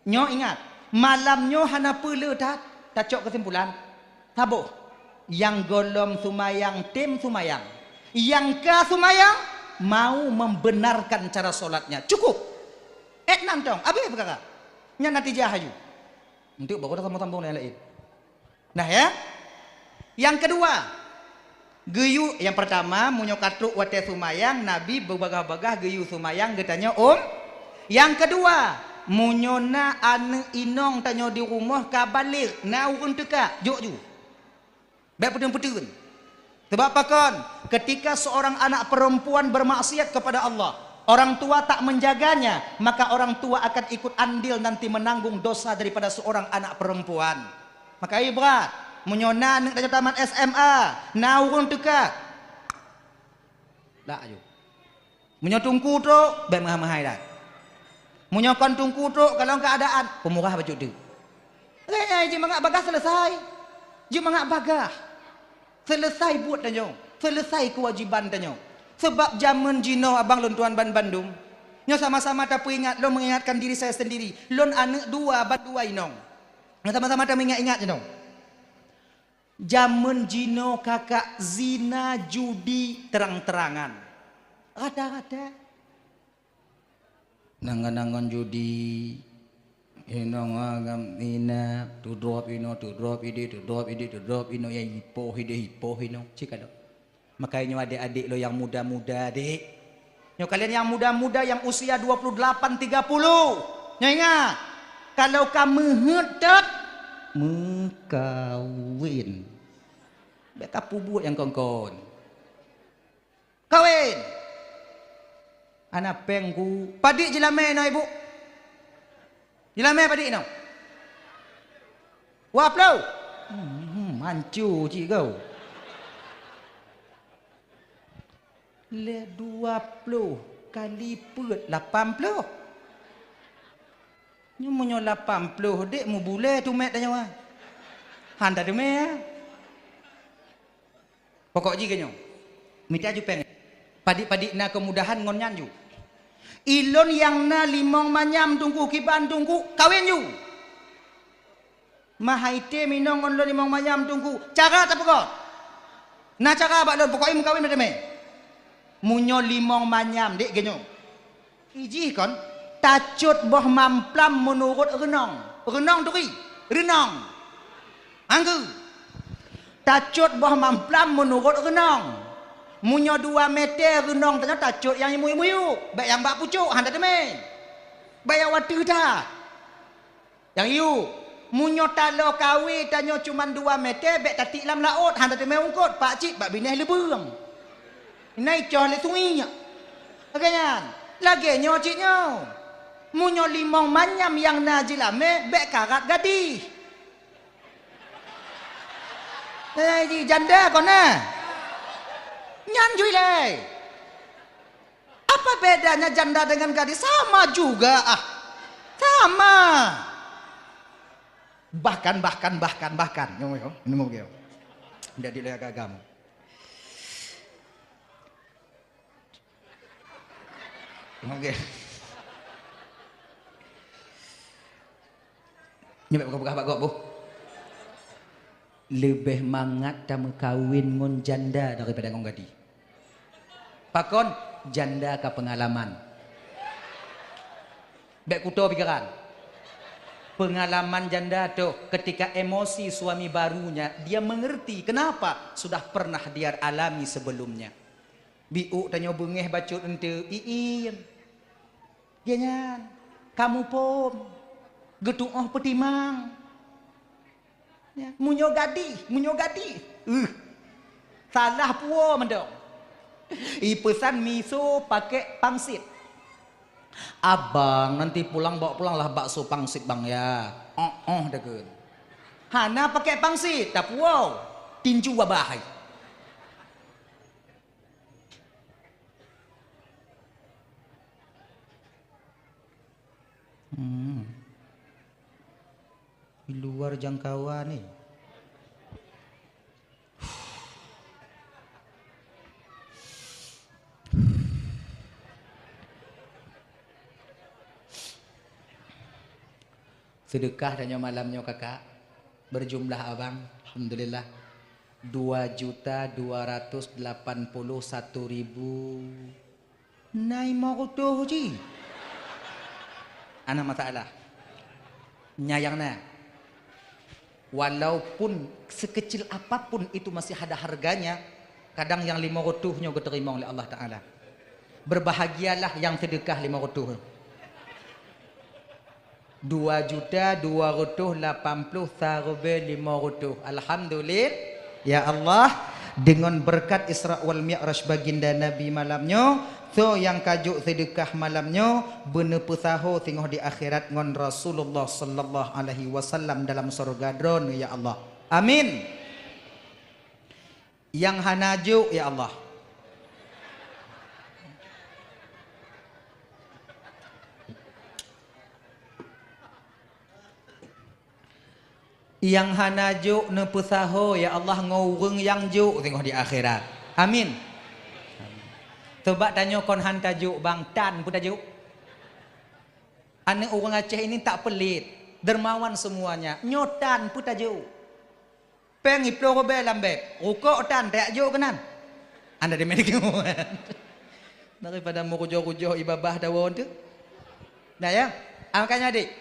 Nyoe ingat, malam nyoe hana peue le that, tacok keusimpulan. Saboh, nyang gohlom seumayang, tem seumayang. Nyang ka seumayang, mau membenarkan cara solatnya. Cukup. Ék nan tong, abéh peukara. Nyan natijah laju. Untuk baru dah sambung-sambung nyang laén. Nah, ya. Nyang keudua, geuyue, nyang peurtama, meunyoe ka trok watée seumayang, Nabi beubagaih-bagaih geuyue seumayang geutanyoe um. Nyang keudua, meunyoe na aneuëk inong tanyoe di rumoh ka baligh, na ureuëng teuka, jok ju. Bék peuteun-peuteun. Sebab pakon? Ketika seorang anak perempuan bermaksiat kepada Allah, orang tua tak menjaganya, maka orang tua akan ikut andil nanti menanggung dosa daripada seorang anak perempuan. Maka ibrat, meunyoe na aneuëk tanyoe tamat S M A, na ureuëng teuka. Dak aju. Meunyoe teungku trok, bék meuhai-meuhai that. Meunyoe kon teungku trok, kalon keuadaan, peumurah bacut teuk. Lé ai jimangat bagaih seuleusai. Jimangat bagaih. Seuleusai buet tanyoe, seuleusai keuwajiban tanyoe. Sabab jamén jinoe abang lôn tuan banbandum, nyoe sama-sama tapeuingat, lôn mengingatkan diri saya sendiri. Lôn aneuëk dua, ban dua inong. Nyoe sama-sama tameuingat-ingat jinoe. Jamén jinoe kakak zina judi terang-terangan. Rata-rata. Nangon-nangon judi, inong agam ina, tudrop inoe, tudrop ideh, tudrop ideh, tudrop inoe, ya ipoh ideh, ipoh inoe, cit ka lom. Makanya nyoe adek-adek lo nyang muda-muda, dek. Nyoe kalian nyang muda-muda, nyang usia dua puluh delapan, tiga puluh. Nyoe ingat, kalau ka meuheuet that, meukawén. Bék ka peubuet nyang kon-kon. Kawén. Hana péng ku. Padit jilamé inoe, ibu? Jilamé padit inoe? Dua ploh. Hmm, manco cit kau. Lé dua ploh kali peuet lapan ploh. Nyoe meunyoe lapan ploh dek mubulée tumet tanyoe. Han tateumé. Pokok jih keu nyoe, mita ju péng. Padit-padit na keumudahan ngon nyan ju. Ilôn nyang na limong manyam teungku, kiban teungku, kawén ju. Meuhai tem inong ngon lôn limong manyam teungku, cara tapeugot. Na cara bak lôn, pokok jih meukawén meuteumé. Meunyoe limong manyam dek geuh nyoe. Ijih kon, tacot boh mamplam meunurot reunong. Reunong turi, reunong. Anggeue. Tacot boh mamplam meunurot reunong. Meunyoe dua meter reunong tanyoe tacot nyang imuyuek-muyuek, bék nyang bak pucok, han tateumé. Bék nyang wateuh that. Nyang yue, meunyoe taloe kawé tanyoe cuman dua meter, bék tatiek lam laôt, han tateumé ungkot, pakcit bak binéh leubeueng. Na icoh lé sungiek. Lagée nyan, lagée nyoe cit nyoe. Meunyoe limong manyam nyang na jilamé, bék karat gadih. Eh, ji janda kon na. Nyan ju ilée. Apa bedanya janda dengan gadis? Sama juga, ah. Sama. Bahkan, bahkan, bahkan, bahkan. Nyoe, nyoe, nyoe, nyoe. Jadi lé agam. Oke. Nyoe bak peugah bak gob boh. Leubeh mangat tameukawen ngon janda daripada ngon gadih. Pakon? Janda ka peungalaman. Bék kuto pikiran. Peungalaman janda toh, ketika emosi suami barunya, dia mengerti kenapa sudah pernah dia alami sebelumnya. Biôk tanyoe beungéh bacut eunteuk, iin. Geuhnyan, ka muphom, geutuoh peutimang. Ya, meunyoe gadih, meunyoe gadih, uh, salah puwoe mantong. Ipeusan miso pakai pangsit. "Abang, nanti pulang bawa pulanglah bakso pangsit, Bang, ya." Oh, oh, dah kheun. Hana pakai pangsit, tapuwoe. Tinju abah hai. Hmm. Luar jangkauan ni. Seudeukah tanyoe malam nyoe, Kakak, beujumlah abang, alhamdulillah, dua juta dua ratus delapan puluh satu ribu. Na limong reutôh cit. Hana masalah. Nyan nyang na. Walaupun sekecil apapun itu masih ada harganya, kadang nyang limong reutôh nyoe geuteurimong lé Allah Taala. Berbahagialah nyang seudeukah limong reutôh. Dua juta dua reutôh lapan ploh sareubee limong reutôh. Alhamdulillah. Ya Allah, deungon beureukat Isra wal Mi'raj baginda Nabi malam nyoe, soe nyang ka jok seudeukah malam nyoe, beuneupeusaho singoh di akhirat ngon Rasulullah sallallahu alaihi wasallam dalam syeuruga Droeneuh, ya Allah. Amin. Nyang hana jok, ya Allah. Nyang hana jok neupeusaho, ya Allah, ngon ureuëng nyang jok singoh di akhirat. Amin. Coba tanyoe kon han tajok, bang, tan peue tajok? Aneuëk ureuëng Aceh ini tak pelit, dermawan semuanya. Nyoe tan peue tajok? Péng iploh rubée lam beb, rukok tan tajak jok keunan. Anda di Medan. Daripada meurujoh-rujoh ibabah dawa tu. Nah ya, makanya adik.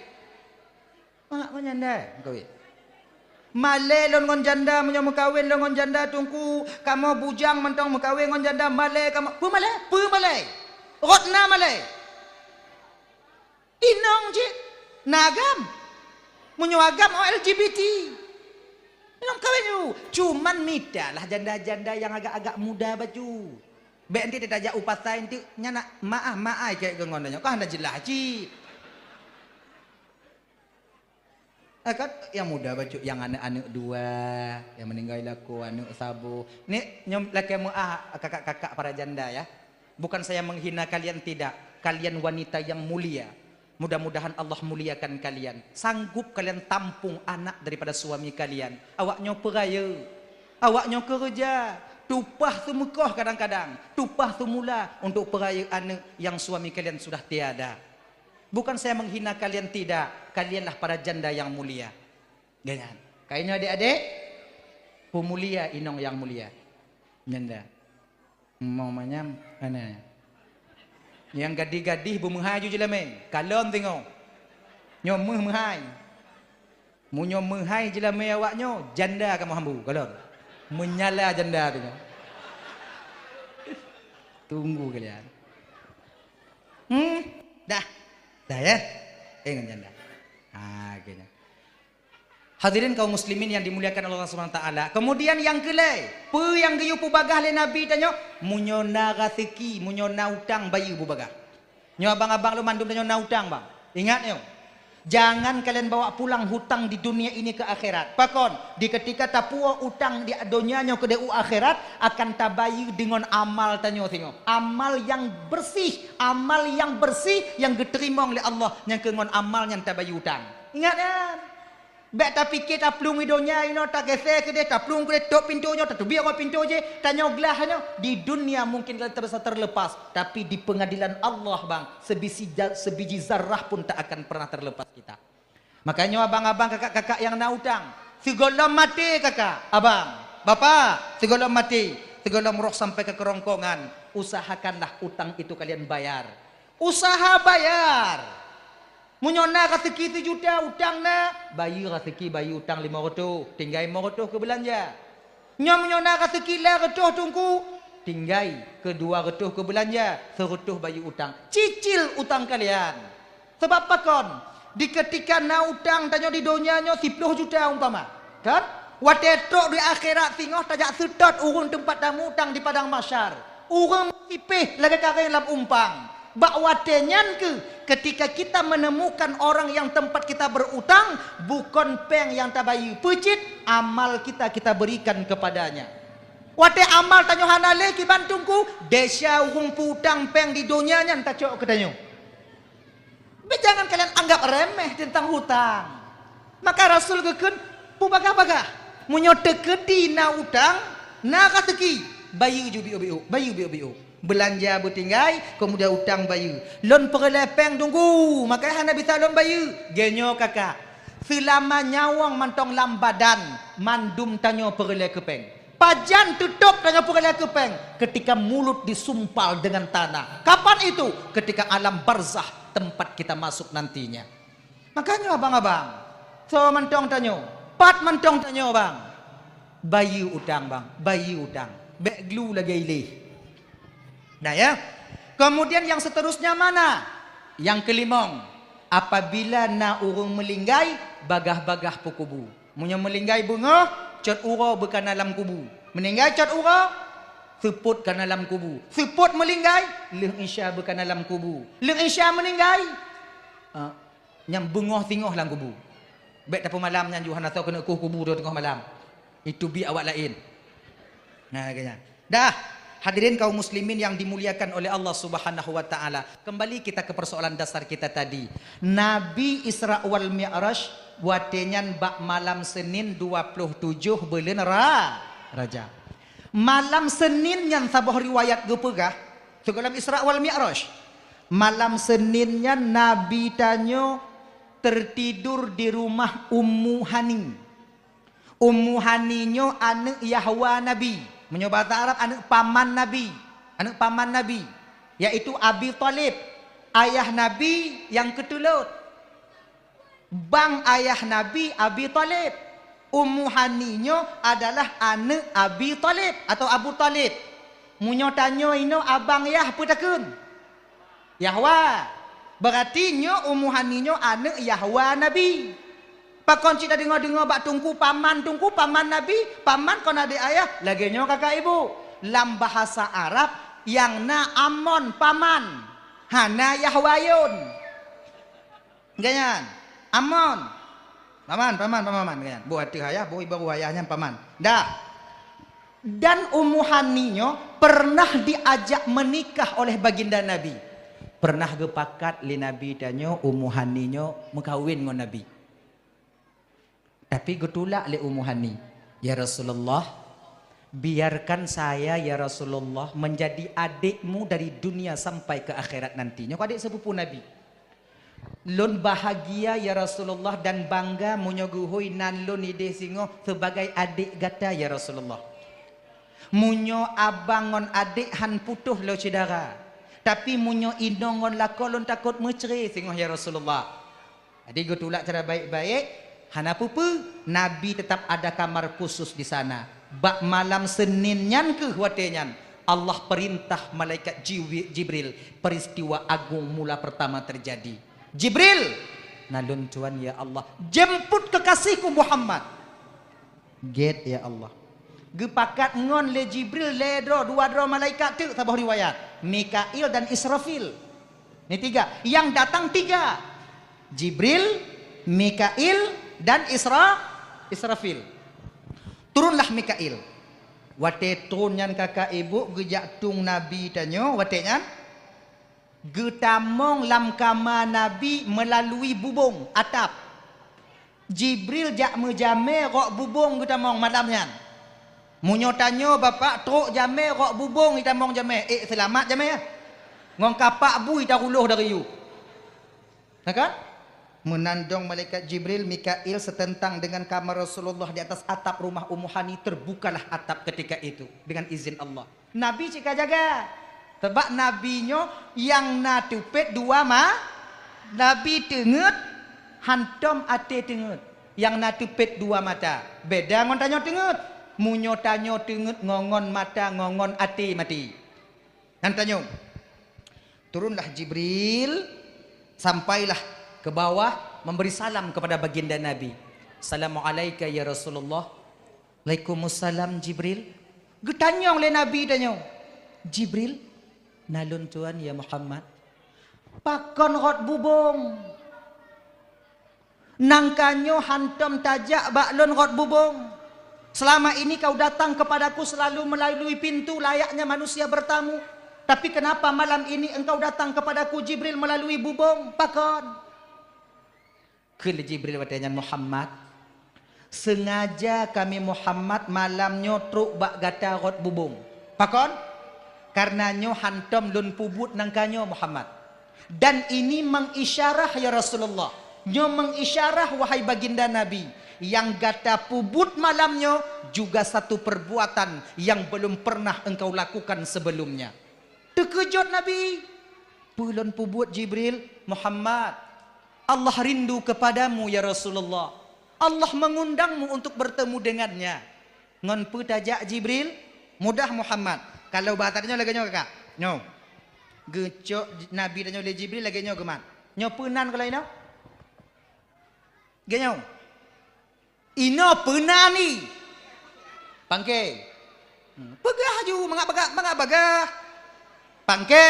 Mak meunyan dai meukawen. Malée lôn ngon janda, meunyoe meukawen lôn ngon janda, Teungku, kamoe bujang mantong meukawen ngon janda, malée kamoe. Peue malée? Peue malée? Rot na malée. Inong cit na agam. Meunyoe agam, oh, L G B T. Inong kawén ju. Cuman mitalah janda-janda nyang agak-agak muda bacut. Bék enti tajak u pasai enti nyan nak maah-maai kek keu ngon nyoe. Kan hana jeulaih cit. Ah, kan nyang muda bacut, nyang aneuk-aneuk dua, nyang meuninggai lakoe aneuk saboh. Ni nyoe lakée meuah kakak-kakak para janda ya. Bukan saya menghina kalian, tidak. Kalian wanita yang mulia. Mudah-mudahan Allah muliakan kalian. Sanggup kalian tampung anak daripada suami kalian. Awak nyoe peurayeuk. Awak nyoe keureuja. Tupah seumeukoh kadang-kadang. Tupah seumula untuk peurayeuk aneuk yang suami kalian sudah tiada. Bukan saya menghina kalian, tidak. Kalianlah para janda yang mulia. Ganyan. Kainyoe adik-adik, peumulia inong yang mulia. Nyanda. Mau manyam, ana. Nyang gadih-gadih beumeuhai ju jeulamé. Kalon singoh. Nyoe meuh meuhai. Meunyoe meuhai jeulamé awak nyoe, janda kamoe hambu, kalon. Meunyala janda tu nyoe. Tunggu kalian. Hmm, dah. Dah ya? Eh, ngon janda. Ha, kena. Hadirin kaum muslimin yang dimuliakan Allah Subhanahu wa taala. Kemudian nyang keulhèe, peue nyang geuyue peubagah lé Nabi tanyoe? Meunyoe na raseuki, meunyoe na utang, bayeue peubagah. Nyoe abang-abang lôn mandum tanyoe na utang, bang. Ingat nyoe. Jangan kalian bawa pulang hutang di dunia ini ke akhirat. Pakon? Di ketika tapuwoe utang di donya nyoe keudeh u akhirat, akan tabayeue deungon amal tanyoe singoh. Amal nyang bersih, amal nyang bersih nyang geuteurimong lé Allah nyang keu ngon amal nyan tabayeue utang. Ingat nyan. Bék tapike taplueng i donya inoe, tagése keudeh, taplueng keudeh, tôp pintoe nyoe, tateubiet ngon pintoe jéh, tanyoe glah nyoe. Di dunia mungkin kita terasa terlepas, tapi di pengadilan Allah, bang, sebiji ja-, sebiji zarah pun tak akan pernah terlepas kita. Makanya abang-abang, kakak-kakak yang na utang, sigohlom maté kakak, abang, bapak, sigohlom maté, sigohlom roh sampai ke kerongkongan, usahakanlah utang itu kalian bayar. Usaha bayar. Meunyoe na raseuki sijuta utang na, bayeue raseuki, bayeue utang limong reutôh, tinggai limong reutôh keu beulanja. Nyoe meunyoe na raseuki limong reutôh Teungku, tinggai keu dua reutôh keu beulanja, sireutôh bayeue utang. Cicil utang kalian. Sabab pakon? Di keutika na utang tanyoe di donya nyoe siploh juta umpama, kan? Watée trok di akhirat singoh tajak seutôt ureuëng teumpat tamu utang di padang mahsyar. Ureuëng sipéh lagée karéng lam umpang. Bak watée nyan keuh, ketika kita menemukan orang yang tempat kita berutang, bukon péng nyang tabayeue, peue cit amal kita, kita berikan kepadanya. Watée amal tanyoe hana lé kiban Teungku, desya ureuëng peu-utang péng di donya nyan tacok keu tanyoe. Tapi jangan kalian anggap remeh tentang hutang. Maka Rasul geukheun, peubagah-bagah. Meunyoe teukeudi na utang, na raseuki, bayeue ju biôk-biôk, bayeue biôk-biôk. Beulanja beutinggai, keumudian utang bayeue. Lôn peureulée péng teungku, maka hana bisa lôn bayeue. Geuh nyoe kakak, seulama nyawöng mantong lam badan, mandum tanyoe peureulée keu péng. Pajan teutôb tanyoe peureulée keu péng? Ketika mulut disumpal dengan tanah. Kapan itu? Ketika alam barzakh, tempat kita masuk nantinya. Makanya abang-abang, soe mantong tanyoe, pat mantong tanyoe bang, bayeue utang bang, bayeue utang, bék glu lagée ileh. Nah ya, kemudian yang seterusnya mana? Yang kelimong, apabila na ureuëng meulinggai, bagah-bagah peukubu. Meunyoe meulinggai beungoh, cot uroe beukana lam kubu. Meuninggai cot uroe, seupôt kana lam kubu. Seupôt meulinggai, lheueh isya beukana lam kubu. Lheueh isya meuninggai, ah, nyang beungoh singoh lam kubu. Bék tapeumalam nyan ju hana soe keuneuk kueh kubu teungoh malam. Itu bi awak laén. Nah, kaya nyan. Dah, hadirin kaum muslimin yang dimuliakan oleh Allah Subhanahu wa taala. Kembali kita ke persoalan dasar kita tadi. Nabi Isra wal Mi'raj watée nyan bak malam Senin dua puluh tujoh buleuen Ra-, Rajab. Malam Senin nyan saboh riwayat geupeugah, sigohlom Isra wal Mi'raj. Malam Senin nyan Nabi tanyoe tertidur di rumah Ummu Hani. Ummu Hani nyoe aneuëk yahwa Nabi. Meunyoe bahasa Arab, aneuëk paman Nabi. Aneuëk paman Nabi, yaitu Abi Thalib, ayah Nabi nyang keutulot. Bang ayah Nabi Abi Thalib. Ummu Hani nyoe adalah aneuëk Abi Thalib atau Abu Thalib. Meunyoe tanyoe inoe abang yah peue takheun? Yahwa. Beurati nyoe Ummu Hani nyoe aneuëk yahwa Nabi. Pakon cit tadeungoe-deungoe bak teungku paman, teungku paman Nabi, paman kon adék ayah, lagée nyoe kakak ibu. Lam bahasa Arab nyang na amon paman, hana yahwa yon. Geuh nyan, amon. Paman, paman, paman, geuh nyan. Boh ateueh ayah, boh ibaroe ayah nyan paman. Dah. Dan Ummu Hani nyoe pernah diajak menikah oleh baginda Nabi. Pernah geupakat lé Nabi tanyoe Ummu Hani nyoe meukawen ngon Nabi. Tapi geutulak lé Ummu Hani, "Ya Rasulullah, biarkan saya, ya Rasulullah, menjadi adikmu dari dunia sampai ke akhirat nanti." Nyoe adék sepupu Nabi. "Lôn bahagia, ya Rasulullah, dan bangga meunyoe geuhôi nan lôn idéh singoh sebagai adék gata, ya Rasulullah. Meunyoe abang ngon adék han putôh lôn syedara, tapi meunyoe inong ngon lakoe lôn takot meucré singoh, ya Rasulullah." Jadi geutulak cara baik-baik, hana peue-peue, Nabi tetap ada kamar khusus di sana. Bak malam Senin nyan keuh watée nyan, Allah perintah malaikat Jiwi-, Jibril, peristiwa agung mula pertama terjadi. "Jibril!" "Na lôn tuan, ya Allah." "Jemput kekasihku Muhammad." Gét, ya Allah. Geupakat ngon lé Jibril lhée droe, dua droe malaikat teuk saboh riwayat, Mikail dan Israfil. Ni tiga, yang datang tiga. Jibril, Mikail, dan Isra-, Israfil. Turunlah Mikail. Watée turun nyan kakak ibu geujak tueng Nabi tanyoe, watée nyan geutamong lam kama Nabi meulalui bubông atap. Jibril jak meujamé rok bubông geutamong malam nyan. Meunyoe tanyoe bapak trok jamé rok bubông itamong jamé, ék seulamat jamé, ngon kapak bui taruloh dari yue. Na kan? Meunan dong malaikat Jibril, Mikail seuteuntang dengan kamar Rasulullah di atas atap rumah Ummu Hani, terbukalah atap ketika itu dengan izin Allah. Nabi cit ka jaga. Sabab Nabi nyoe nyang na teupet dua ma-, Nabi teungeut, hantom até teungeut. Nyang na teupet dua mata. Beda ngon tanyoe teungeut. Meunyoe tanyoe teungeut ngon, ngon mata, ngon, ngon até maté. Nyan tanyoe. Turunlah Jibril, sampailah ke bawah, memberi salam kepada baginda Nabi. "Assalamualaika ya Rasulullah." "Waalaikumsalam, Jibril." Geutanyong lé Nabi tanyoe, "Jibril?" "Na lôn tuan, ya Muhammad." "Pakon rot bubông? Nangka nyoe hantom tajak bak lôn rot bubông. Selama ini kau datang kepadaku selalu melalui pintu layaknya manusia bertamu. Tapi kenapa malam ini engkau datang kepadaku, Jibril, melalui bubông? Pakon?" Kheun lé Jibril watée nyan, "Muhammad, sengaja kami Muhammad malam nyoe trok bak gata rot bubông. Pakon? Kareuna nyoe hántom lôn peubuet nangka nyoe, Muhammad. Dan ini mengisyarah, ya Rasulullah. Nyoe mengisyarah, wahai baginda Nabi, nyang gata peubuet malam nyoe juga satu perbuatan yang belum pernah engkau lakukan sebelumnya." Teukeujot Nabi. "Peue lôn peubuet, Jibril?" "Muhammad, Allah rindu kepadamu, ya Rasulullah. Allah mengundangmu untuk bertemu dengannya." "Ngon peue tajak, Jibril?" "Mudah, Muhammad. Kalau bahasa tanyoe lagée nyoe, kakak. Nyoe. Geucok Nabi tanyoe lé Jibril lagée nyoe geumat. Nyoe peue nan kalau inoe?" "Lagée nyoe. Inoe peue nan ni?" "Pangke." Hmm, peugah laju, mangat bagah, mangat bagah. "Pangke."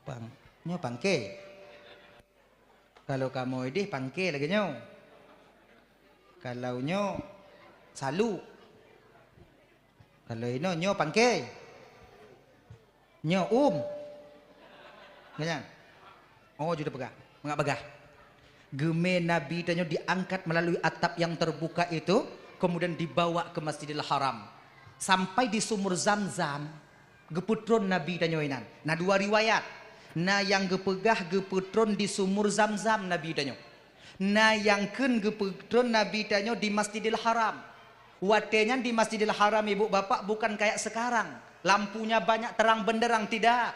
Pang, nyoe pangke. Kalau kamoe ideh pangke lagée nyoe. Kalau nyoe saluk. Kalau inoe nyoe pangke. Nyoe um. Nyan. Oh, jeuet peugah. Mangat bagah. Geumé Nabi tanyoe diangkat melalui atap yang terbuka itu, kemudian dibawa ke Masjidil Haram. Sampai di Sumur Zamzam, geupeutron Nabi tanyoe inan. Na dua riwayat. Na nyang geupeugah geupeutron di Sumur Zamzam Nabi tanyoe. Na nyang kheun geupeutron Nabi tanyoe di Masjidil Haram. Watée nyan di Masjidil Haram, ibu bapak, bukan kayak sekarang, lampunya banyak terang benderang, tidak.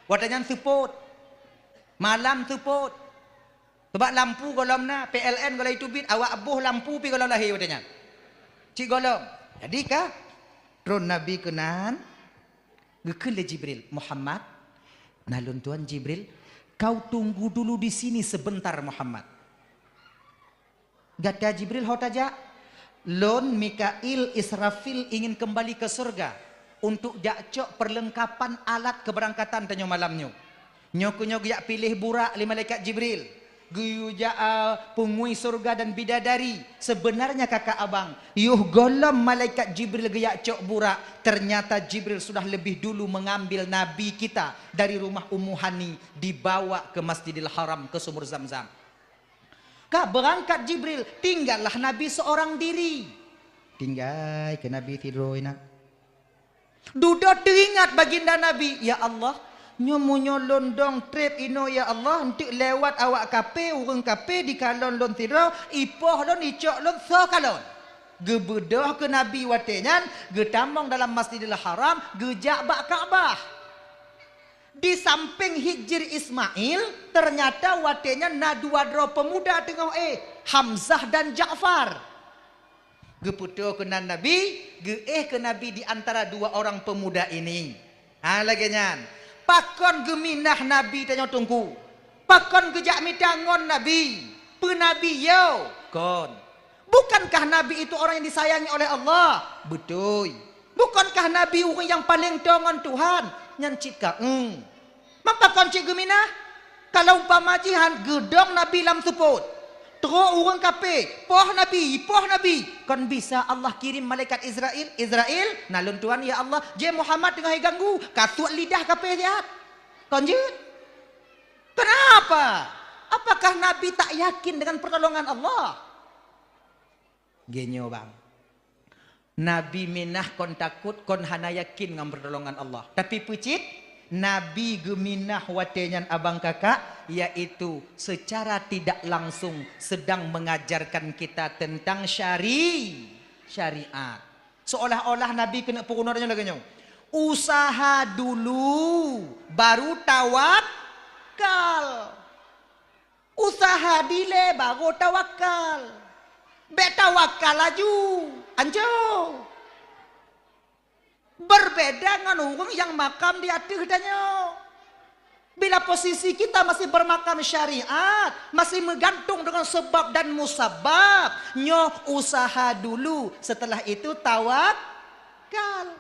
Watée nyan seupôt. Malam seupôt. Sebab lampu gohlom na, P L N gohlom teubiet, awak boh lampu pih gohlom lahé watée nyan. Cit gohlom. Jadi ka tron Nabi keunan, geukheun lé Jibril, "Muhammad, na lôn tuan Jibril, kau tunggu dulu di sini sebentar, Muhammad." "Gata Jibril ho tajak?" "Lôn, Mikail, Israfil ingin kembali ke surga untuk jak cok perlengkapan alat keberangkatan tanyoe malam nyoe. Nyoe keuh nyoe geujak piléh burak lé malaikat Jibril. Geuyue jak, a, peungui surga dan bidadari. Sebenarnya kakak abang, yoh gohlom malaikat Jibril geujak cok burak, ternyata Jibril sudah lebih dulu mengambil Nabi kita dari rumah Ummu Hani, dibawa ke Masjidil Haram, ke Sumur Zamzam." Ka beurangkat Jibril, tinggallah Nabi seorang diri. Tinggai keu Nabi sidroe na. Dudoe teuingat baginda Nabi, "Ya Allah, nyoe meunyoe lôn dong treb inoe, ya Allah, enteuk lewat awak kape, ureuëng kape dikalon lôn sidroe, ipoh lôn, icok lôn, soe kalon?" Geubeudôh keu Nabi watée nyan, geutamong dalam Masjidil Haram, geujak bak Ka'bah. Di sampéng Hijri Ismail, ternyata watée nyan na dua droe peumuda teungoh éh, Hamzah dan Ja'far. Geupeutô keunan Nabi, geuéh keu Nabi di antara dua orang pemuda ini. Ha, lagée nyan. Pakon geuminah Nabi tanyoe Teungku? Pakon geujak mita ngon Nabi? Peue Nabi yo? Kon. Bukankah Nabi itu orang yang disayangi oleh Allah? Beutôi. Bukankah Nabi ureuëng nyang paleng toe ngon Tuhan? Nyan cit ka, eng. Mapa kon cit geuminah? Kalau umpama jih han geudong Nabi lam seupôt, trok ureuëng kape, poh Nabi, poh Nabi, kon bisa Allah kirim malaikat Israel, "Israel, na lôn tuan, ya Allah, jih Muhammad teungoh iganggu, ka suet lidah kape siat." Kon jeuet? Kenapa? Apakah Nabi tak yakin dengan pertolongan Allah? Geunyoe bang, Nabi minah kon takot, kon hana yakin ngon pertolongan Allah. Tapi peue cit, Nabi geuminah watée nyan abang kakak, yaitu secara tidak langsung sedang mengajarkan kita tentang syari-, syariat. Seolah-olah Nabi keuneuk peurunoe tanyoe lagée nyoe, "Usaha dulu, baru tawakal." Usaha dilée baru tawakal. Bék tawakal laju, anco. Berbeda ngon ureuëng nyang makam di ateueh tanyoe. Bila posisi kita masih bermakam syariat, masih meugantung dengan sebab dan musabab, nyoe usaha dulu, setelah itu tawakal.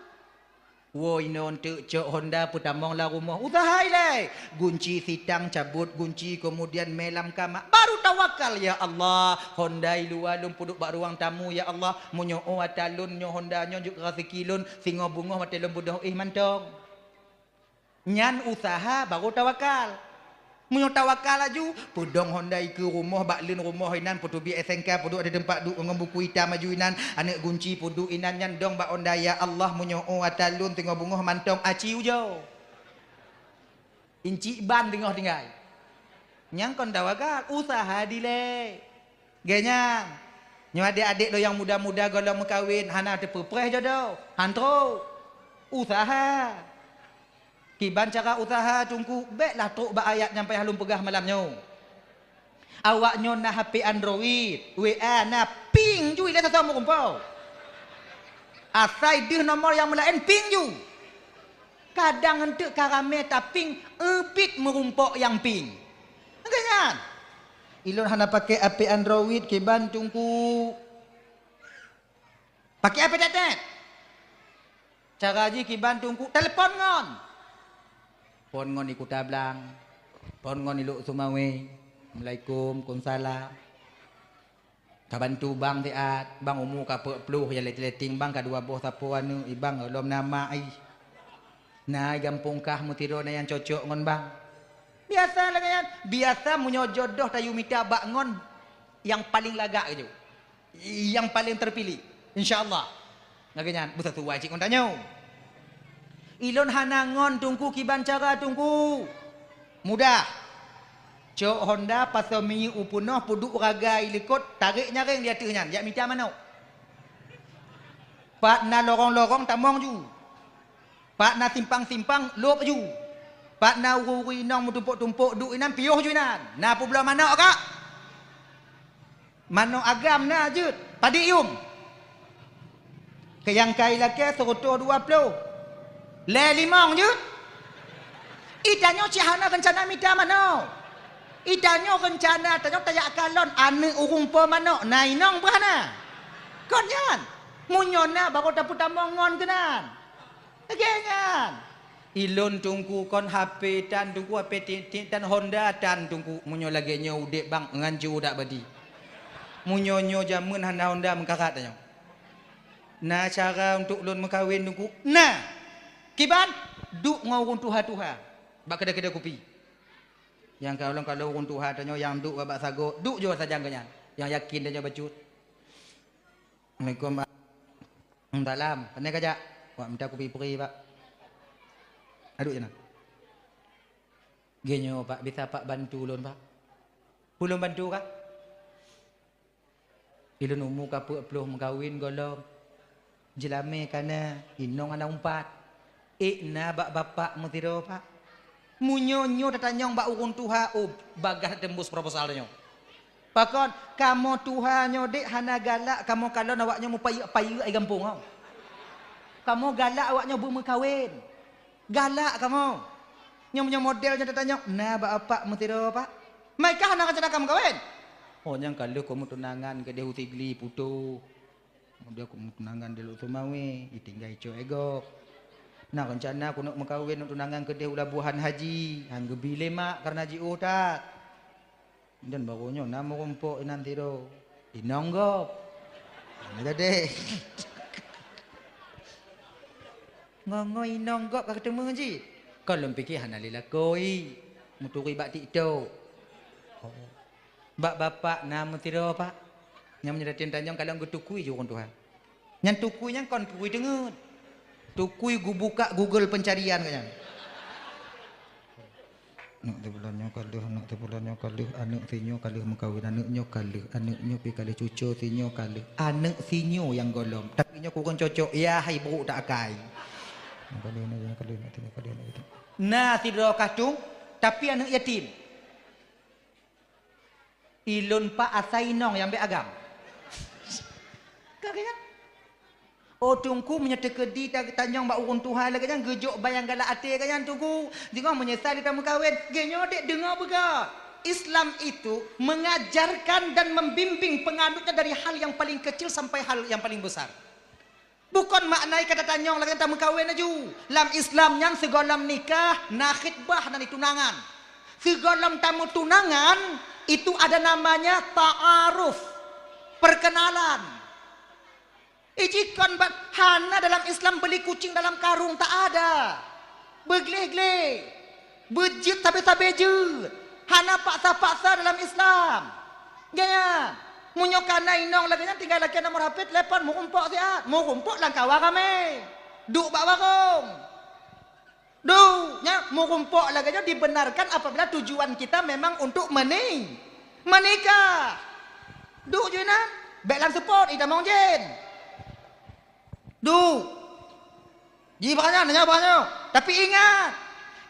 Woe inoe teuk cok honda peutamong lam rumoh, usaha ilée. Gunci sitang cabot gunci, kemudian mé lam kama, baru tawakal, "Ya Allah, honda i luwa lôn peuduek bak ruang tamu, ya Allah. Meunyoe ata lôn nyoe honda nyoe jeuet raseuki lôn, singoh beungoh watée lôn beudôh éh mantong." Nyan usaha baru tawakal. Meunyoe tawakal laju, peudong honda ikeue rumoh, bak leuen rumoh inan, peuteubiet S N K, peuduek di teumpat duek ngon buku itam laju inan, aneuk gunci peuduek inan nyan dong bak honda, "Ya Allah, meunyoe ata lôn teungoh beungoh mantong aci ujoe." Incik ban teungoh tinggai. Nyang kon tawakal, usaha dilée. Geuh nyan. Nyoe adék-adék lôn nyang muda-muda gohlom meukawen, hana teupeupreh jodoh. Han trok. Usaha. Kiban cara usaha Teungku, béklah trok bak ayat nyang payah lôn peugah malam nyoe. Awaknyoe na H P Android, W A na, ping ju ilée sasoe meurumpok. Asai deuh nomor nyang meulaén ping ju. Kadang eunteuk ka ramé taping, eubit meurumpok nyang ping. Geuh nyan. Ilôn hana pakai H P Android kiban Teungku. Pakai H P tetet. Cara jih kiban Teungku, telepon ngon. Phon ngon di Kuta Blang. Phon ngon di Lhokseumawe. Assalamualaikum, waalaikumsalam. Ka bantu bang siat, bang umu ka peuet ploh, ya letting-letting bang ka dua boh sapo aneuk, i bang lom na mak ih. Na i gampông kah meusidroe na nyang cocok ngon bang. Biasa lagée nyan, biasa meunyoe jodoh tayue mita bak ngon nyang paleng lagak keujok. Nyang paleng teupiléh, insya Allah. Lagée nyan, beusasuai cit ngon tanyoe. Ilôn hana ngon Teungku kiban cara Teungku. Mudah. Cok honda pasoe minyeuk u peunoh, peuduek raga i likot, tarek nyaréng di ateueh nyan, jak mita manok. Pat na lorong-lorong tamong ju. Pat na simpang-simpang lôb ju. Pat na ureuëng-ureuëng inong meutumpok-tumpok duek inan piôh ju inan. Na peubloe manok kak? Manok agam na jeuet, padit yum. Keu nyang kai lakée seureutôh dua ploh. Lhée limong jeuet. Itanyoe cit hana reuncana mita manok. Itanyoe reuncana tanyoe tajak kalon aneuk ureuëng po manok, na inong beuh hana. Kon nyan. Meunyoe na barô tapeutamong ngon keunan. Lagée nyan. Ilôn Teungku kon H P tan Teungku, H P tiek-tiek tan, honda tan Teungku. Meunyoe lagée nyoe udeb bang ngan ju dak badi. Meunyoe nyoe jameun hana honda meukarat tanyoe. Na cara untuk lôn meukawen Teungku? Na. Kiban? Duek ngon ureuëng tuha-tuha. Bak keudè-keudè kupi. Nyang kalon-kalon ureuëng tuha tanyoe nyang duek bak sagoe, duek ju sajan geuh nyan. Nyang yakin tanyoe bacut. Assalamualaikum, Pak. Salam. Pane kajak? Wak mita kupi pri, Pak. Aduh, jana. Geuh nyoe, Pak, bisa Pak bantu lôn, Pak? Peue lôn bantu kah? Ilôn umu ka peuet ploh meukawen gohlom. Jeulamé ka na, inong hana umpat. Ék na bak bapak meusidroe, Pak. Meunyoe nyoe tatanyong bak ureuëng tuha, oh, bagaih teumbus proposal nyoe. Pakon, kamoe tuha nyoe dek hana galak kamoe kalon awaknyoe meupayeuk-payeuk ai gampông, oh. Kamoe galak awaknyoe beumeukawen. Galak kamoe. Nyoe meunyoe model nyoe tatanyong, na bak apak meusidroe, Pak? Mai kah hana rencana ka meukawen? Oh, nyang ka lheueh kamoe tunangan keudeh u Sigli putôh. Kemudian kamoe tunangan di Lhokseumawe, ditinggai cok e gob. Na rencana keuneuk meukawen, neuk tunangan keudeh u Labuhan Haji, han geubi lé mak kareuna jiôh that. Dan baroe nyoe na meurumpok inan sidroe. Inong gob. Hana jadi. Ngo-ngo inong gob ka teumé jih. Kon lôn pike hana lé lakoe. Meuturi bak TikTok. Oh. Bak bapak na meusidroe, Pak. Nyang meunyoe dateng tanyong kalon geutukui ju ureuëng tuha. Nyan tukui nyan kon tukui teungeut. Tukui geubuka Google pencarian geuh nyan. Aneuk teuh bulan nyoe ka lheueh, aneuk teuh bulan nyoe ka lheueh, aneuk sinyoe ka lheueh meukawen, aneuk nyoe ka lheueh, aneuk nyoe pi ka lheueh cuco, sinyoe ka lheueh. Aneuk sinyoe nyang gohlom, tapi nyoe kureueng cocok, ya hai brôk tak akai. Nyoe ka lheueh, nyoe ka lheueh, aneuk sinyoe ka lheueh, aneuk sinyoe. Na sidroe kah tueng, tapi aneuk yatim. Ilôn pak asai inong nyang bék agam. Ka geuh nyan. Oh, Teungku, meunyoe teukeudi ta-, tanyong bak ureuëng tuha lagée nyan, geujok ban nyang galak até geuh nyan, Teungku. Singoh meunyeusai lé tameukawen, geuh nyoe dek deungoe beugöt. Islam itu mengajarkan dan membimbing penganutnya dari hal yang paling kecil sampai hal yang paling besar. Bukon makna kata tanyong lagée tameukawen laju. Lam Islam nyan sigohlom nikah, na khitbah, na tunangan. Sigohlom tameutunangan, itu ada namanya ta'aruf, perkenalan. Ijikon bat hana dalam Islam beli kucing dalam karung, tak ada. Beugleh-gleh. Beujeuet sabe-sabe jeuet. Hana paksa-paksa dalam Islam. Gaya. Meunyoe kana inong lagèe nyan tinggai lakèe nomor H P telepon, meurumpok siat. Meurumpok lam kawan ramè. Duek bak warong. Duek, nya meurumpok lagèe nyan dibenarkan apabila tujuan kita memang untuk meni-, menikah. Duek ju inan, bèk lam seupôt, itamong jén. Duek. Ji bak nyan, nyoe bak nyoe. Tapi ingat,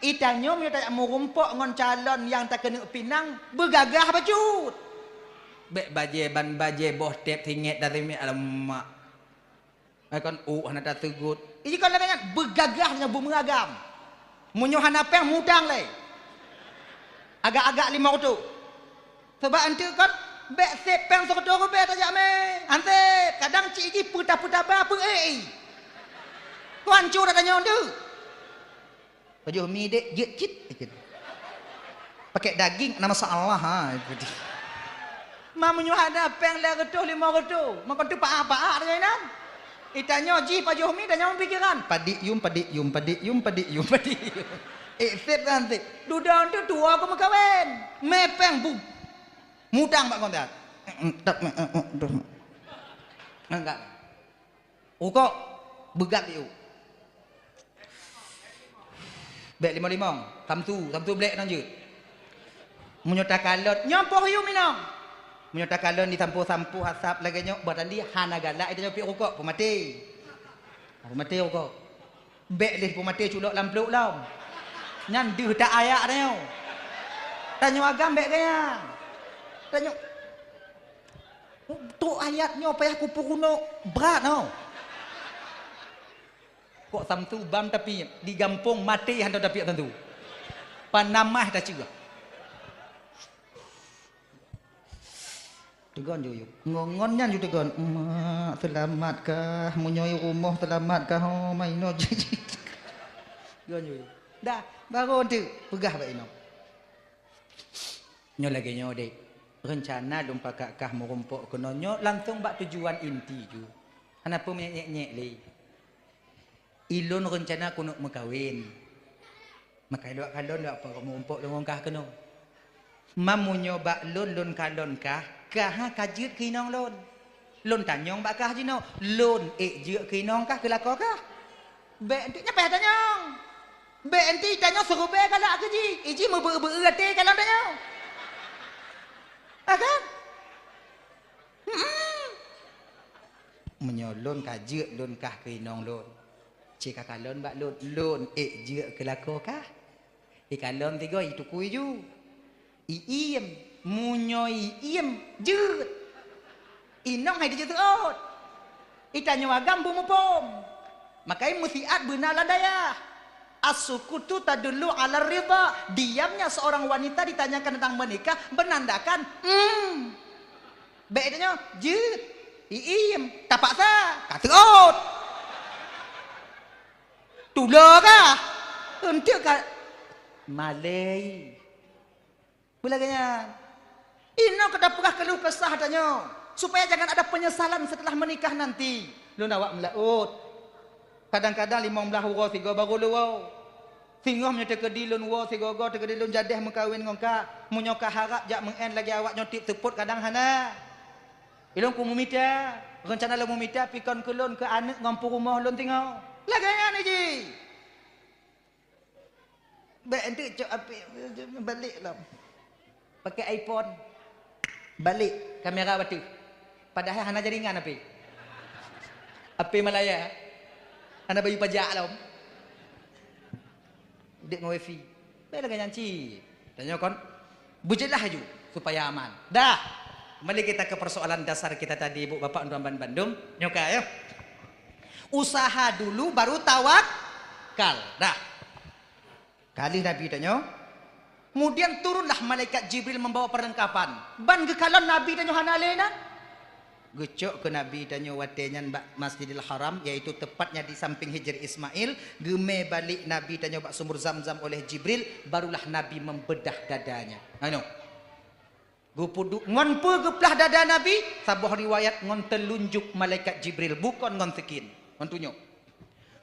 itanyoe meunyoe tajak meurumpok ngon calon nyang takeuneuk pinang, beugagah bacut. Bèk bajèe ban bajèe boh tép singèt dan singèt, alamak. Ai kon ôk hana taseugot. Iji kon lagèe nyan, beugagah nyoe beumeuragam. Meunyoe hana pèng, mutang lé. Agak-agak limong reutôh. Sabab eunteuk kon, bèk sép pèng sireutoh ribèe tajak mè. Ansép, kadang cit jih peutah-peutah ba peu-ék i. Tuan cue dak tanyoe eunteuk. Pajoh mi dek, jeuet cit, jeuet. Pakai daging, na masalah, ha, itu dia. Ma meunyoe hana pèng lhèe reutôh, limong reutôh, makon teupaah-paah tanyoe inan. Itanyoe jih pajoh mi, tanyoe pikiran. Padik yum, padik yum, padik yum, padik yum, padik yum. Eh, sép kan sép. Dudoe tu tuwo keu meukawen. Mè pèng bu. Mutang bak kontak. Enggak. Rukok, beugat yuk. Bèk limong-limong, samsu, samsu blék nang jeuet. Meunyoe takalon, nyoe poh yum inong. Meunyoe takalon disampoe-sampoe asap lagèe nyoe, bah tandi hana galak, itanyoe piep rukok, peumaté. Peumaté rukok. Bèk lé peumaté culok lam plôk lom. Nyan deuh tak ayak tanyoe. Tanyoe agam bèk gaya. Tanyoe, trok ayat nyoe payah kupeurunoe brat nyoe. Kok samsu bam tapiep, di gampông maté hana tapiep samsu. Panamah taceue. Teugon ju yuk. Ngon, ngon nyan ju teugon. Mak, seulamat kah? Meunyoe i rumoh seulamat kah? Oh, mainoe jih. Teugon ju yuk. Dah, baru tu peugah bak inong. Nyoe lagèe nyoe dek, reuncana lôn pakat kah meurumpok keunoe nyoe langsong bak tujuan inti ju. Hana peue meunyèk-nyèk lé. Ilôn reuncana keuneuk meukawen. Maka ilôn kalon lôn meurumpok lôn ngon kah keunoe. Ma meunyoe bak lôn, lôn kalon kah, kah ka jeuet keu inong lôn. Lôn tanyong bak kah jinoe, lôn ék jeuet keu inong kah, keu lakoe kah? Bèk eunteuk nyan payah tanyong. Bèk eunteuk tanyoe siribèe galak keu jih, iji meubeu-beu até kalon tanyoe. Ha kan? Mm-mm. Meunyoe lôn ka jeuet lôn kah keu inong lôn, ci ka kalon bak lôn, lôn ék jeuet keu lakoe kah? Ikalon tiga, itukui ju. Iiem, meunyoe iiem, jeuet. Inong hai dijeuet seuôt. Itanyoe agam beumuphom. Makai meusiat beuna lam dayah. As-sukutu tadullu 'ala ridha. Diamnya seorang wanita ditanyakan tentang menikah menandakan, hmm. Bèk itanyoe, jeuet. Iiem, tapaksa, ka seuôt. Tulo kah? Eunteuk ka malèe. Peue lagèe nyan? Inoe ka tapeugah keuluh kesah tanyoe, supaya jangan ada penyesalan setelah menikah nanti. Lôn awak meulaôt. Kadang-kadang limong blaih uroe sigoe barô lôn woe. Singoh meunyoe teukeudi lôn woe sigoe-goe, teukeudi lôn jadèh meukawen ngon kah. Meunyoe kah harab jak meu'en lagèe awak nyoe tiep seupôt kadang hana. Ilôn ku meumita, reuncana lôn meumita pikon keu lôn keu aneuk ngon peurumoh lôn singoh. Lagèe nyan jih. Bèk eunteuk cok apik, balek lom. Pakai iPhone. Balek kamera bateue. Padahai hana jaringan apik. Apik Malaya. Hana bayeue pajak lom. Udép ngon wifi. Bèk lagèe nyan cit. Tanyoe kon beujeulaih laju supaya aman. Dah. Kembali kita ke persoalan dasar kita tadi, Ibu Bapak, untuk bandum. Nyoe ka, ya. Usaha dulu baru tawakal. Dah. Ka lheueh Nabi tanyoe. Kemudian turunlah malaikat Jibril membawa perlengkapan. Ban geukalon Nabi tanyoe hana lé nan. Geucok keu Nabi tanyoe watèe nyan bak Masjidil Haram, yaitu tepatnya di samping Hijr Ismail, geumè balek Nabi tanyoe bak sumur Zamzam oleh Jibril, barulah Nabi membedah dadanya. Anu. Geupeuduek ngon peue geuplah dada Nabi? Saboh riwayat ngon teulunjuk malaikat Jibril, bukon ngon sikin, ngon tunyok.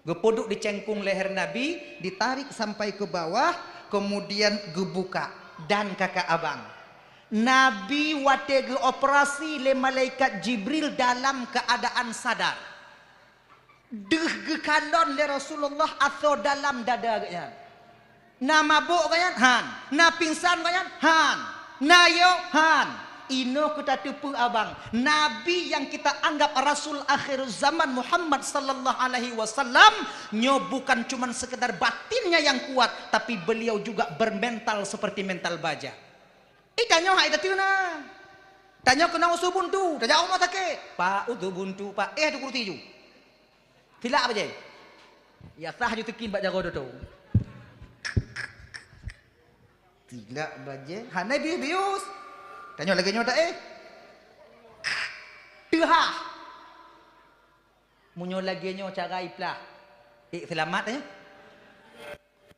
Geupeuduek di cengkung leher Nabi, ditarik sampai ke bawah, kemudian geubuka. Dan kakak abang, Nabi watée geuoperasi lé malaikat Jibril dalam keuadaan sadar. Deuh geukalon lé Rasulullah asoe dalam dada geuhnyan. Na mabök geuhnyan? Han. Na pingsan geuhnyan? Han. Na yo? Han. Inoe keu tateupeue abang, Nabi nyang kita anggap Rasul akhir zaman Muhammad sallallahu alaihi wasallam, nyoe bukan cuman sekedar batinnya yang kuat, tapi beliau juga bermental seperti mental baja. Eh, tanyoe hai tateuna. Tanyoe keunong usu buntu, tajak rumoh sakét. Pak, usu buntu, Pak. Eh, tu kursi ju. Silak bajée. Ya sah ju teukin bak jaroe doto. Silak bajée, hana bius-bius. Tanyoe lagée nyoe dak eh. Teuhah. Meunyoe lagée nyoe cara iplah. Eh, seulamat eh.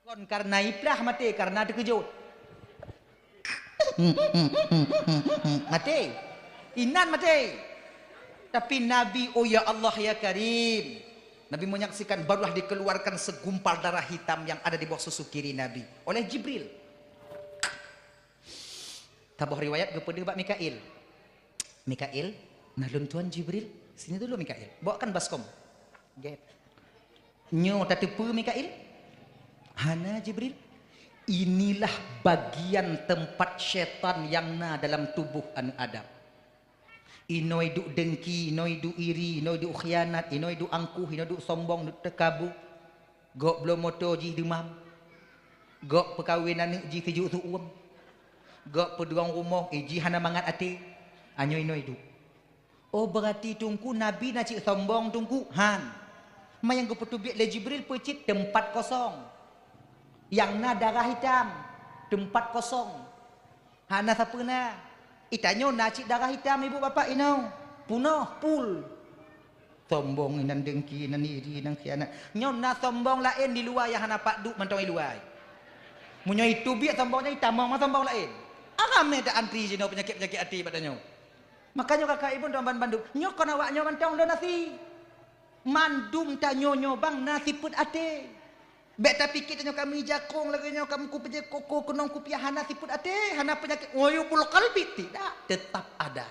Kon karena iplah maté, karena teukeujot. Maté. Inan maté. Tapi Nabi, oh ya Allah ya Karim. Nabi menyaksikan barulah dikeluarkan segumpal darah hitam yang ada di bawah susu kiri Nabi oleh Jibril. Saboh riwayat geupeudeuh bak Mikail. Mikail, nah lôn tuan Jibril, sini dulu Mikail. Bawakan baskom. Gét. Nyoe tateupeue Mikail? Hana Jibril. Inilah bagian tempat syaitan yang na dalam tubuh aneuk Adam. Inoe duek dengki, inoe duek iri, inoe duek khianat, inoe duek angkuh, inoe duek sombong, duek teukabu. Gok bloe moto jih deumam. Gok peukawen aneuk jih sijuek su uem. Gok peudong rumoh, eh, jih hana mangat até. Anyoe inoe duek. Oh, beurati Teungku Nabi na cit sombong Teungku? Han. Ma nyang geupeuteubiet lé Jibril peucit teumpat kosong. Nyang na darah hitam, teumpat kosong. Hana sapeue na. Itanyoe na cit darah hitam ibu bapak inoe. Punoh, pul. Sombong inan dengki, inan iri, inan khianat. Nyoe na sombong laén di luwa nyang hana pat duek mantong i luwa. Meunyoe iteubiet sombong nyan itamong ma sombong laén. Aramé ta antri jinoe peunyakét-peunyakét até bak tanyoe. Makanya kakak ibu dan bandum, nyoe kon awak nyoe mantong lôn asi. Mandum tanyoe nyoe bang na sifeuet até. Bék tapiké tanyoe kami jakong lagée nyoe, kami kupeujeuet koko keunong kupiah hana sifeuet até, hana peunyakét uyubul qalbi, tidak, tetap ada.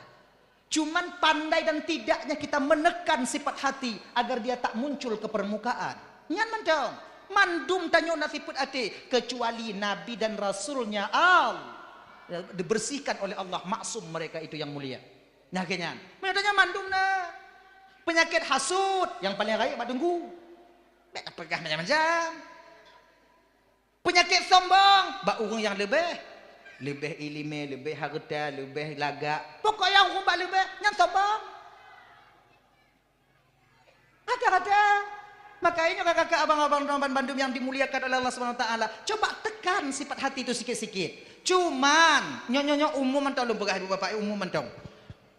Cuman pandai dan tidaknya kita menekan sifat hati agar dia tak muncul ke permukaan. Nyan mantong. Mandum tanyoe na sifeuet até, kecuali Nabi dan Rasulnya Allah dibersihkan oleh Allah, maksum mereka itu yang mulia. Nah, keu nyan. Meunyoe tanyoe mandum na. Peunyakét hasut nyang paleng rayeuk bak teungku. Bék tapeugah macam-macam. Peunyakét sombong bak ureuëng nyang leubeh. Leubeh iéleumé, leubeh hareuta, leubeh lagak. Pokok nyang ureuëng bak leubeh, nyan sombong. Rata-rata. Maka ingat kakak-kakak, abang-abang, teman bandum yang dimuliakan oleh Allah Subhanahu Wa Taala, coba tekan sifat hati itu sikit-sikit. Cuman, nyoe-nyoe umum mantong lôn peugah ibu bapak, umum mantong.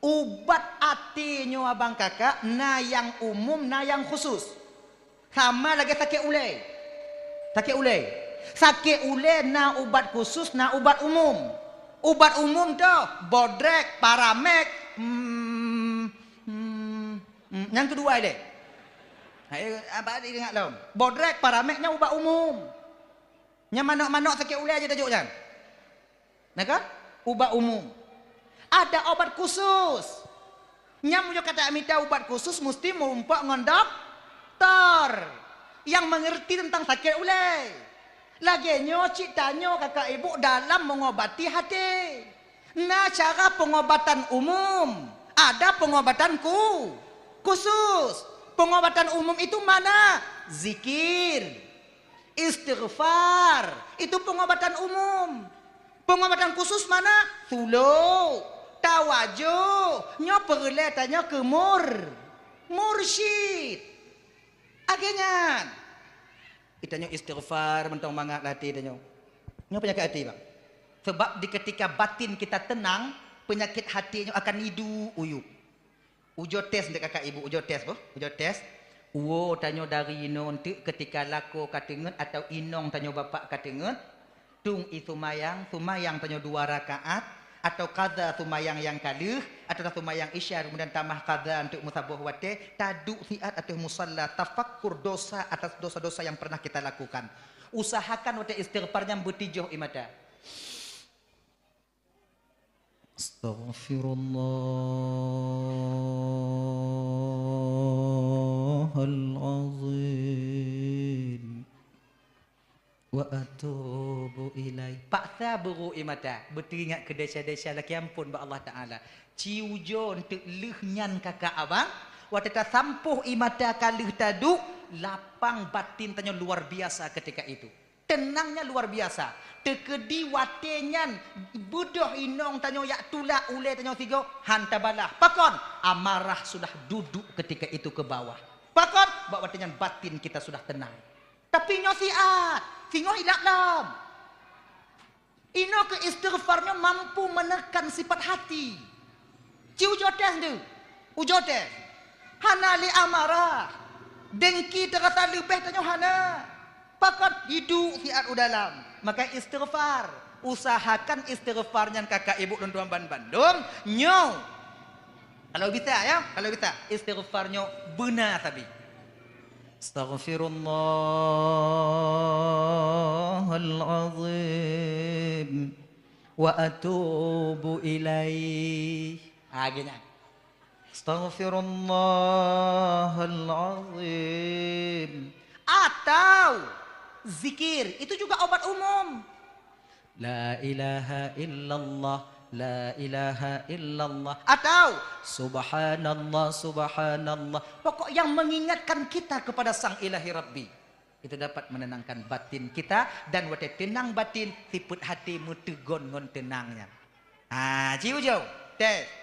Ubat até nyoe abang kakak, na nyang umum, na nyang khusus. Sama lagée sakét ulée. Sakét ulée. Sakét ulée na ubat khusus, na ubat umum. Ubat umum tu, bodrek, paramek, hmm, hmm, Hmm, nyang keudua ilée. Hai, apa tadi ingat lom? Bodrek, paramek nyan ubat umum. Nyang manok-manok sakét ulée aja tajok nyan. Nah kan? Ubat umum. Ada obat khusus. Nyang meunyoe kata mita ubat khusus musti meurumpok ngon doktor yang mengerti tentang sakét ulée. Lagée nyoe cit tanyoe kakak ibu dalam mengobati hati. Na cara pengobatan umum, ada pengobatan ku-, khusus. Pengobatan umum itu mana? Zikir, istighfar, itu pengobatan umum. Pengobatan khusus mana? Sulu, tawajuh, nyoe peureulée tanyoe keu mur-, mursyid. Lagée nyan. Itanyoe istighfar mantong mangat lam até tanyoe. Nyoe peunyakét até, bang. Sebab di ketika batin kita tenang, peunyakét até nyoe akan iduek uyub. Ujoe tes dek kakak ibu, ujoe tes boh, ujoe tes. Uwoe tanyoe dari inoe enteuk ketika lakoe ka teungeut atau inong tanyoe bapak ka teungeut, Tueng ie seumayang, seumayang tanyoe dua rakaat, atawa qadha seumayang nyang ka lheueh, atawa seumayang Isya kemudian tamah qadha untuk meusaboh watée, taduek siat ateueh musalla, tafakkur dosa atas dosa-dosa yang pernah kita lakukan. Usahakan watée istighfar nyan beutijoh ie mata. Astaghfirullahal azim. Wa atubu ilaih. Paksa beurô ie mata, beuteuingat keu desya-desya lakée amphon bak Allah Taala. Ci ujoe eunteuk lheueh nyan kakak abang, watée tasampôh ie mata ka lheueh taduek, lapang batin tanyoe luar biasa ketika itu. Teunangnya luar biasa. Teukeudi watée nyan beudôh inong tanyoe jak tulak ulée tanyoe sigoe, han tabalah. Pakon? Amarah sudah duduk ketika itu ke bawah. Pakon? Bak watée nyan batin kita sudah tenang. Tapi nyoe siat, singoh ilap lom. Inoe keu istighfar nyoe mampu menekan sifat hati. Ci ujoe tes tu. Ujoe tes. Hana lé amarah. Dengki teurasa leubeh tanyoe hana. Pakon? Iduek siat u dalam. Maka istighfar. Usahakan istighfar nyan kakak ibu lôn tuan ban bandum. Nyoe. Kalau bisa ya, kalau bisa. Istighfar nyoe beuna sabe. Astaghfirullahal azim wa atubu ilaih. Ha, geuh nyan. Astaghfirullahal azim. Atau zikir, itu juga obat umum. La ilaha illallah, la ilaha illallah. Atau subhanallah, subhanallah. Pokok yang mengingatkan kita kepada Sang Ilahi Rabbi. Itu dapat menenangkan batin kita dan watée teunang batin, sifeuet hati meuteugon ngon teunang nyan. Ha, ci ujoe. Tes.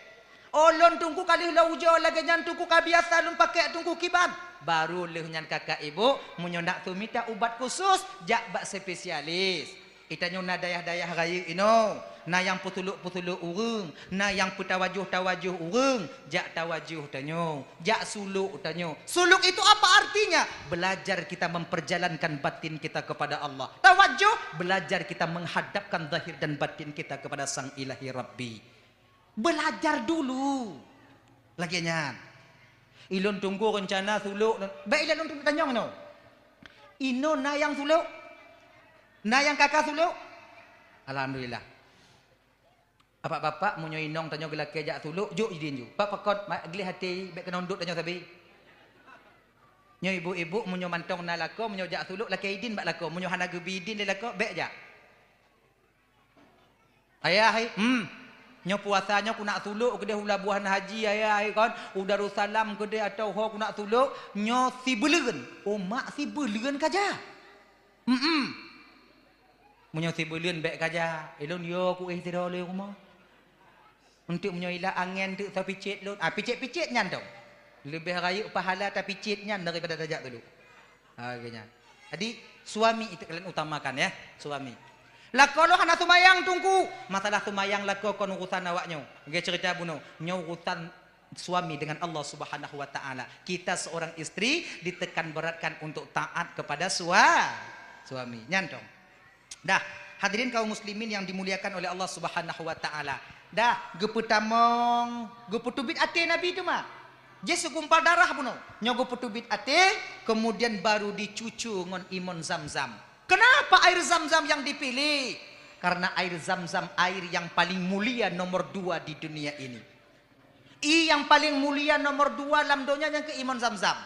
Oh, lôn Teungku ka lheueh lôn ujoe lagée nyan Teungku ka biasa lôn pakai Teungku kiban. Baru lheueh nyan kakak ibu, meunyoe nak sumita ubat khusus, jak bak spesialis. Itanyoe na dayah-dayah rayeuk inoe, na nyang peusulok-peusulok ureuëng, na nyang peutawajoh-tawajoh ureuëng, jak tawajoh tanyoe, jak sulok tanyoe. Sulok itu apa artinya? Belajar kita memperjalankan batin kita kepada Allah. Tawajoh, belajar kita menghadapkan zahir dan batin kita kepada Sang Ilahi Rabbi. Belajar dulu. Lagée nyan. Ilôn Teungku reuncana sulok, bék ilôn Teungku tanyong inoe. Inoe na nyang sulok? Na nyang kaka sulok? Alhamdulillah. Bapak-bapak, meunyoe inong tanyoe geulakée jak sulok, jok idin ju. Bak pakon, ma-, gleh até, bék keunoe dot tanyoe sabe. Nyoe ibu-ibu, meunyoe mantong na lakoe, meunyoe jak sulok, lakée idin bak lakoe. Meunyoe hana geubri idin lé lakoe, bék jak. Ayah, hai, hmm. Nyoe puasa nyoe ku nak sulok keudeh u Labuhan Haji, ayah, hai, kon. U Darussalam keudeh atau ho ku nak sulok, nyoe sibuleuen. Oh, mak sibuleuen ka jak. Hmm. Meunyoe sibuleuen bék ka jak, ilôn yo ku éh sidroe lé rumoh. Untuk meunyoe ila angén teuk tapicet lôn. Ah, picet-picet nyan dong. Leubeh rayeuk pahala tapicet nyan daripada tajak sulok. Ha, geuh nyan. Jadi, suami itu kalian utamakan ya, suami. Lakoe lôn hana seumayang Teungku. Masalah seumayang lakoe kon urusan awak nyoe. Geuh cerita bunoe. Nyoe urusan suami dengan Allah Subhanahu wa Taala. Kita seorang istri ditekan beratkan untuk taat kepada sua-, suami. Nyan dong. Dah, hadirin kaum muslimin yang dimuliakan oleh Allah Subhanahu wa Taala. Dah, geupeutamong, geupeuteubiet até Nabi teuma. Jih seugumpal darah bunoe. Nyoe geupeuteubiet até, kemudian baru dicucu ngon imon Zam-Zam. Kenapa air Zam-Zam yang dipilih? Karena air Zam-Zam air yang paling mulia nomor dua di dunia ini. Ie nyang paleng mulia nomor dua lam donya nyang keu imon Zam-Zam.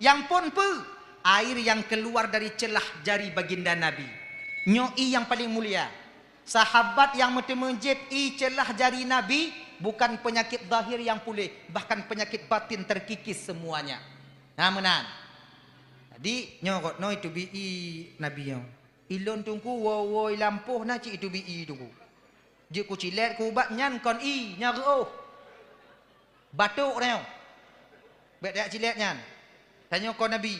Nyang phon peue? Air nyang keuluar dari ceulah jari baginda Nabi. Nyoe ie nyang paleng mulia. Sahabat nyang meuteumé jieb ie ceulah jari Nabi, bukan peunyakét zahir nyang puléh, bahkan peunyakét batin terkikis semuanya. Na meunan. Jadi, nyoe gobnyoe teubiet ie Nabi nyoe. Ilôn Teungku woe-woe i lampôh na cit iteubiet ie Teungku. Jeuet kucilét kuubat nyan kon ie, nyan reuôh. Batuk nyoe. Bék tajak cilét nyan. Tanyoe kon Nabi.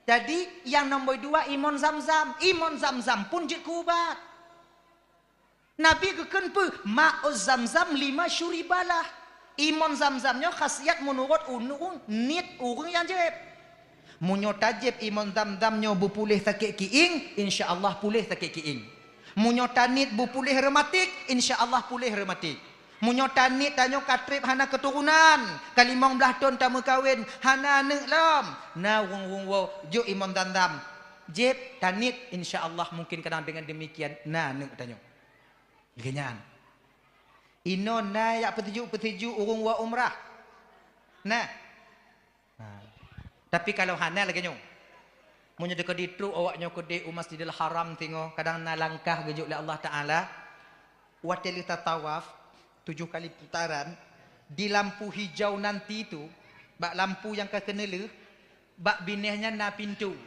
Jadi, nyang nomor dua imon Zam-Zam. Imon Zam-Zam pun jeuet kuubat. Nabi geukheun peue? Ma'uz Zamzam lima syuribalah. Imon Zam-Zam nyoe khasiat meunurot ureuëng, niet ureuëng nyang jieb. Meunyoe tajieb imon Zam-Zam nyoe beupuléh sakét kiéng, insya Allah puléh sakét kiéng. Meunyoe taniet beupuléh rematik, insya Allah puléh rematik. Meunyoe taniet tanyoe ka treb hana keuturonan, ka limong blaih thon tameukawen, hana aneuëk lom, na ureuëng-ureuëng woe jok imon Zam-Zam. Jieb, taniet, insya Allah mungkin kadang dengan demikian na aneuëk tanyoe. Lagée nyan. Inoe na jak peusijuek-peusijuek ureuëng wak umrah? Nah. Ha. Tapi kalau hana lagée nyoe, meunyoe teuka ditrok awak nyoe keudeh u Masjidil Haram singoh, kadang na langkah geujok lé Allah Taala, watée lheueh tatawaf tujoh kali putaran, di lampu hijau nanti tu, bak lampu nyang ka keuneulheueh, bak binéh nyan na pintoe.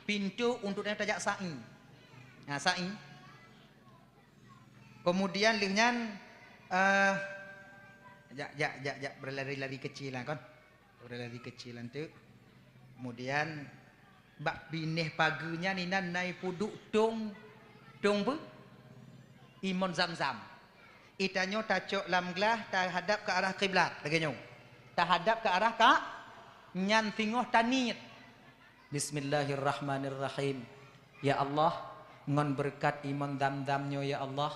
Pintoe untuk tajak sa'i. Ha, sa'i. Kemudian lheueh nyan, eh, jak, jak, jak, jak, berlari-lari kecil lah kon. Berlari kecil lah tu. Kemudian bak binéh pageue nyan inan na ipeuduek tong, tong peue? Imon Zamzam. Itanyoe tacok lam glah tahadap ke arah kiblat, lagée nyoe. Tahadap ke arah ka, nyan singoh taniet. Bismillahirrahmanirrahim. Ya Allah, ngon beureukat imon Zamzam nyoe ya Allah,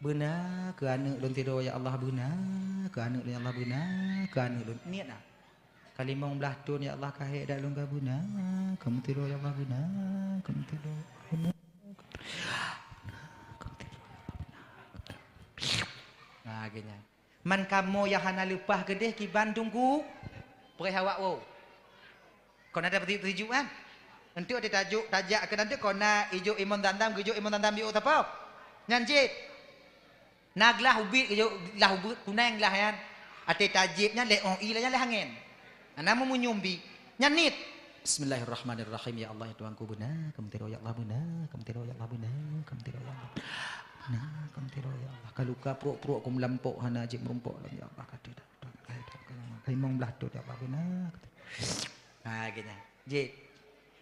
beuna keu aneuëk lôn tiroe ya Allah, beuna keu aneuëk lôn ya Allah, beuna keu aneuëk lôn. Niet na. Ka limong blaih thon ya Allah, ka hék dak lôn ka beuna, kamoe tiroe ya Allah, beuna, kamoe tiroe, beuna, kamoe tiroe. Nah, geuhnyan. Man kamoe nyang hana leupah keudeh kiban teungku, preh awak woe. Kon ada peusijuek-peusijuek kan? Enteuk teutajok tajak keu nanteuk kon na ijok imon Zamzam, geujok imon Zamzam jok sapo? Nyan cit. Na glah ubit geujok, glah ubit kuneng glah nyan. Até tajép nyan lé oh i lé nyan lé angén. Ana meumunyum bi. Nyan niet. Bismillahirrahmanirrahim. Ya Allah, ya Tuhanku, beuna kamoe tiroe ya Allah, beuna kamoe tiroe ya Allah, beuna kamoe tiroe ya Allah. Beuna kamoe tiroe ya Allah. Ka luka pruek-pruek ku meulampok hana jeuet meurumpok lom ya Allah, ka teudak. Limong blaih thon ya Allah, beuna. Ha, geuhnyan. Jih.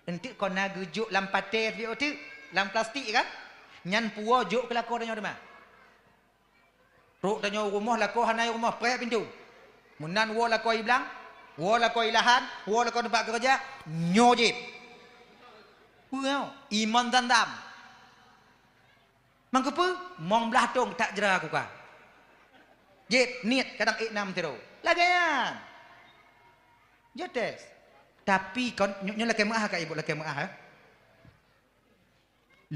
Enteuk kon na geujok lam paté, teuk, lam plastik kan? Nyan puwoe jok keu lakoe tanyoe teuma. Trok tanyoe u rumoh, lakoe hana i rumoh, preh pintoe. Meunan woe lakoe i blang, woe lakoe i lahan, woe lakoe teumpat keureuja, nyoe jih. Peue nyoe? Imon Zamzam. Mangkeupeue? Mong blaih thon that jra kuka. Jih, niet kadang ék nam tiroe. Lagée nyan. Jih tes. Tapi kon nyoe, nyoe lakée meuáh ka ibu, lakée meuáh, eh.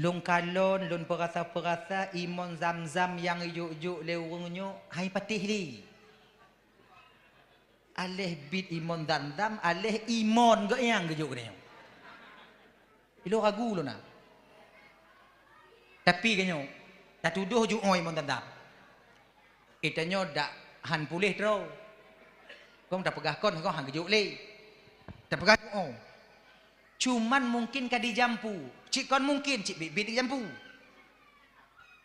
Lôn kalon, lôn peurasa-peurasa imon Zamzam nyang jok-jok lé ureuëng nyoe hai patéh lé. Aléh bit imon Zamzam, aléh imon geuh nyang geujok nyoe. Ilôn ragu lôn na. Tapi geuhnyoe, tatudoh jok imon Zamzam. Geutanyoe dak han puléh droe. Kong tapeugah kon, kong han geujok lé. Tapeugah jok. Cuman mungkin ka dijampu. Cit kon mungkin, cit biet-biet dijampu.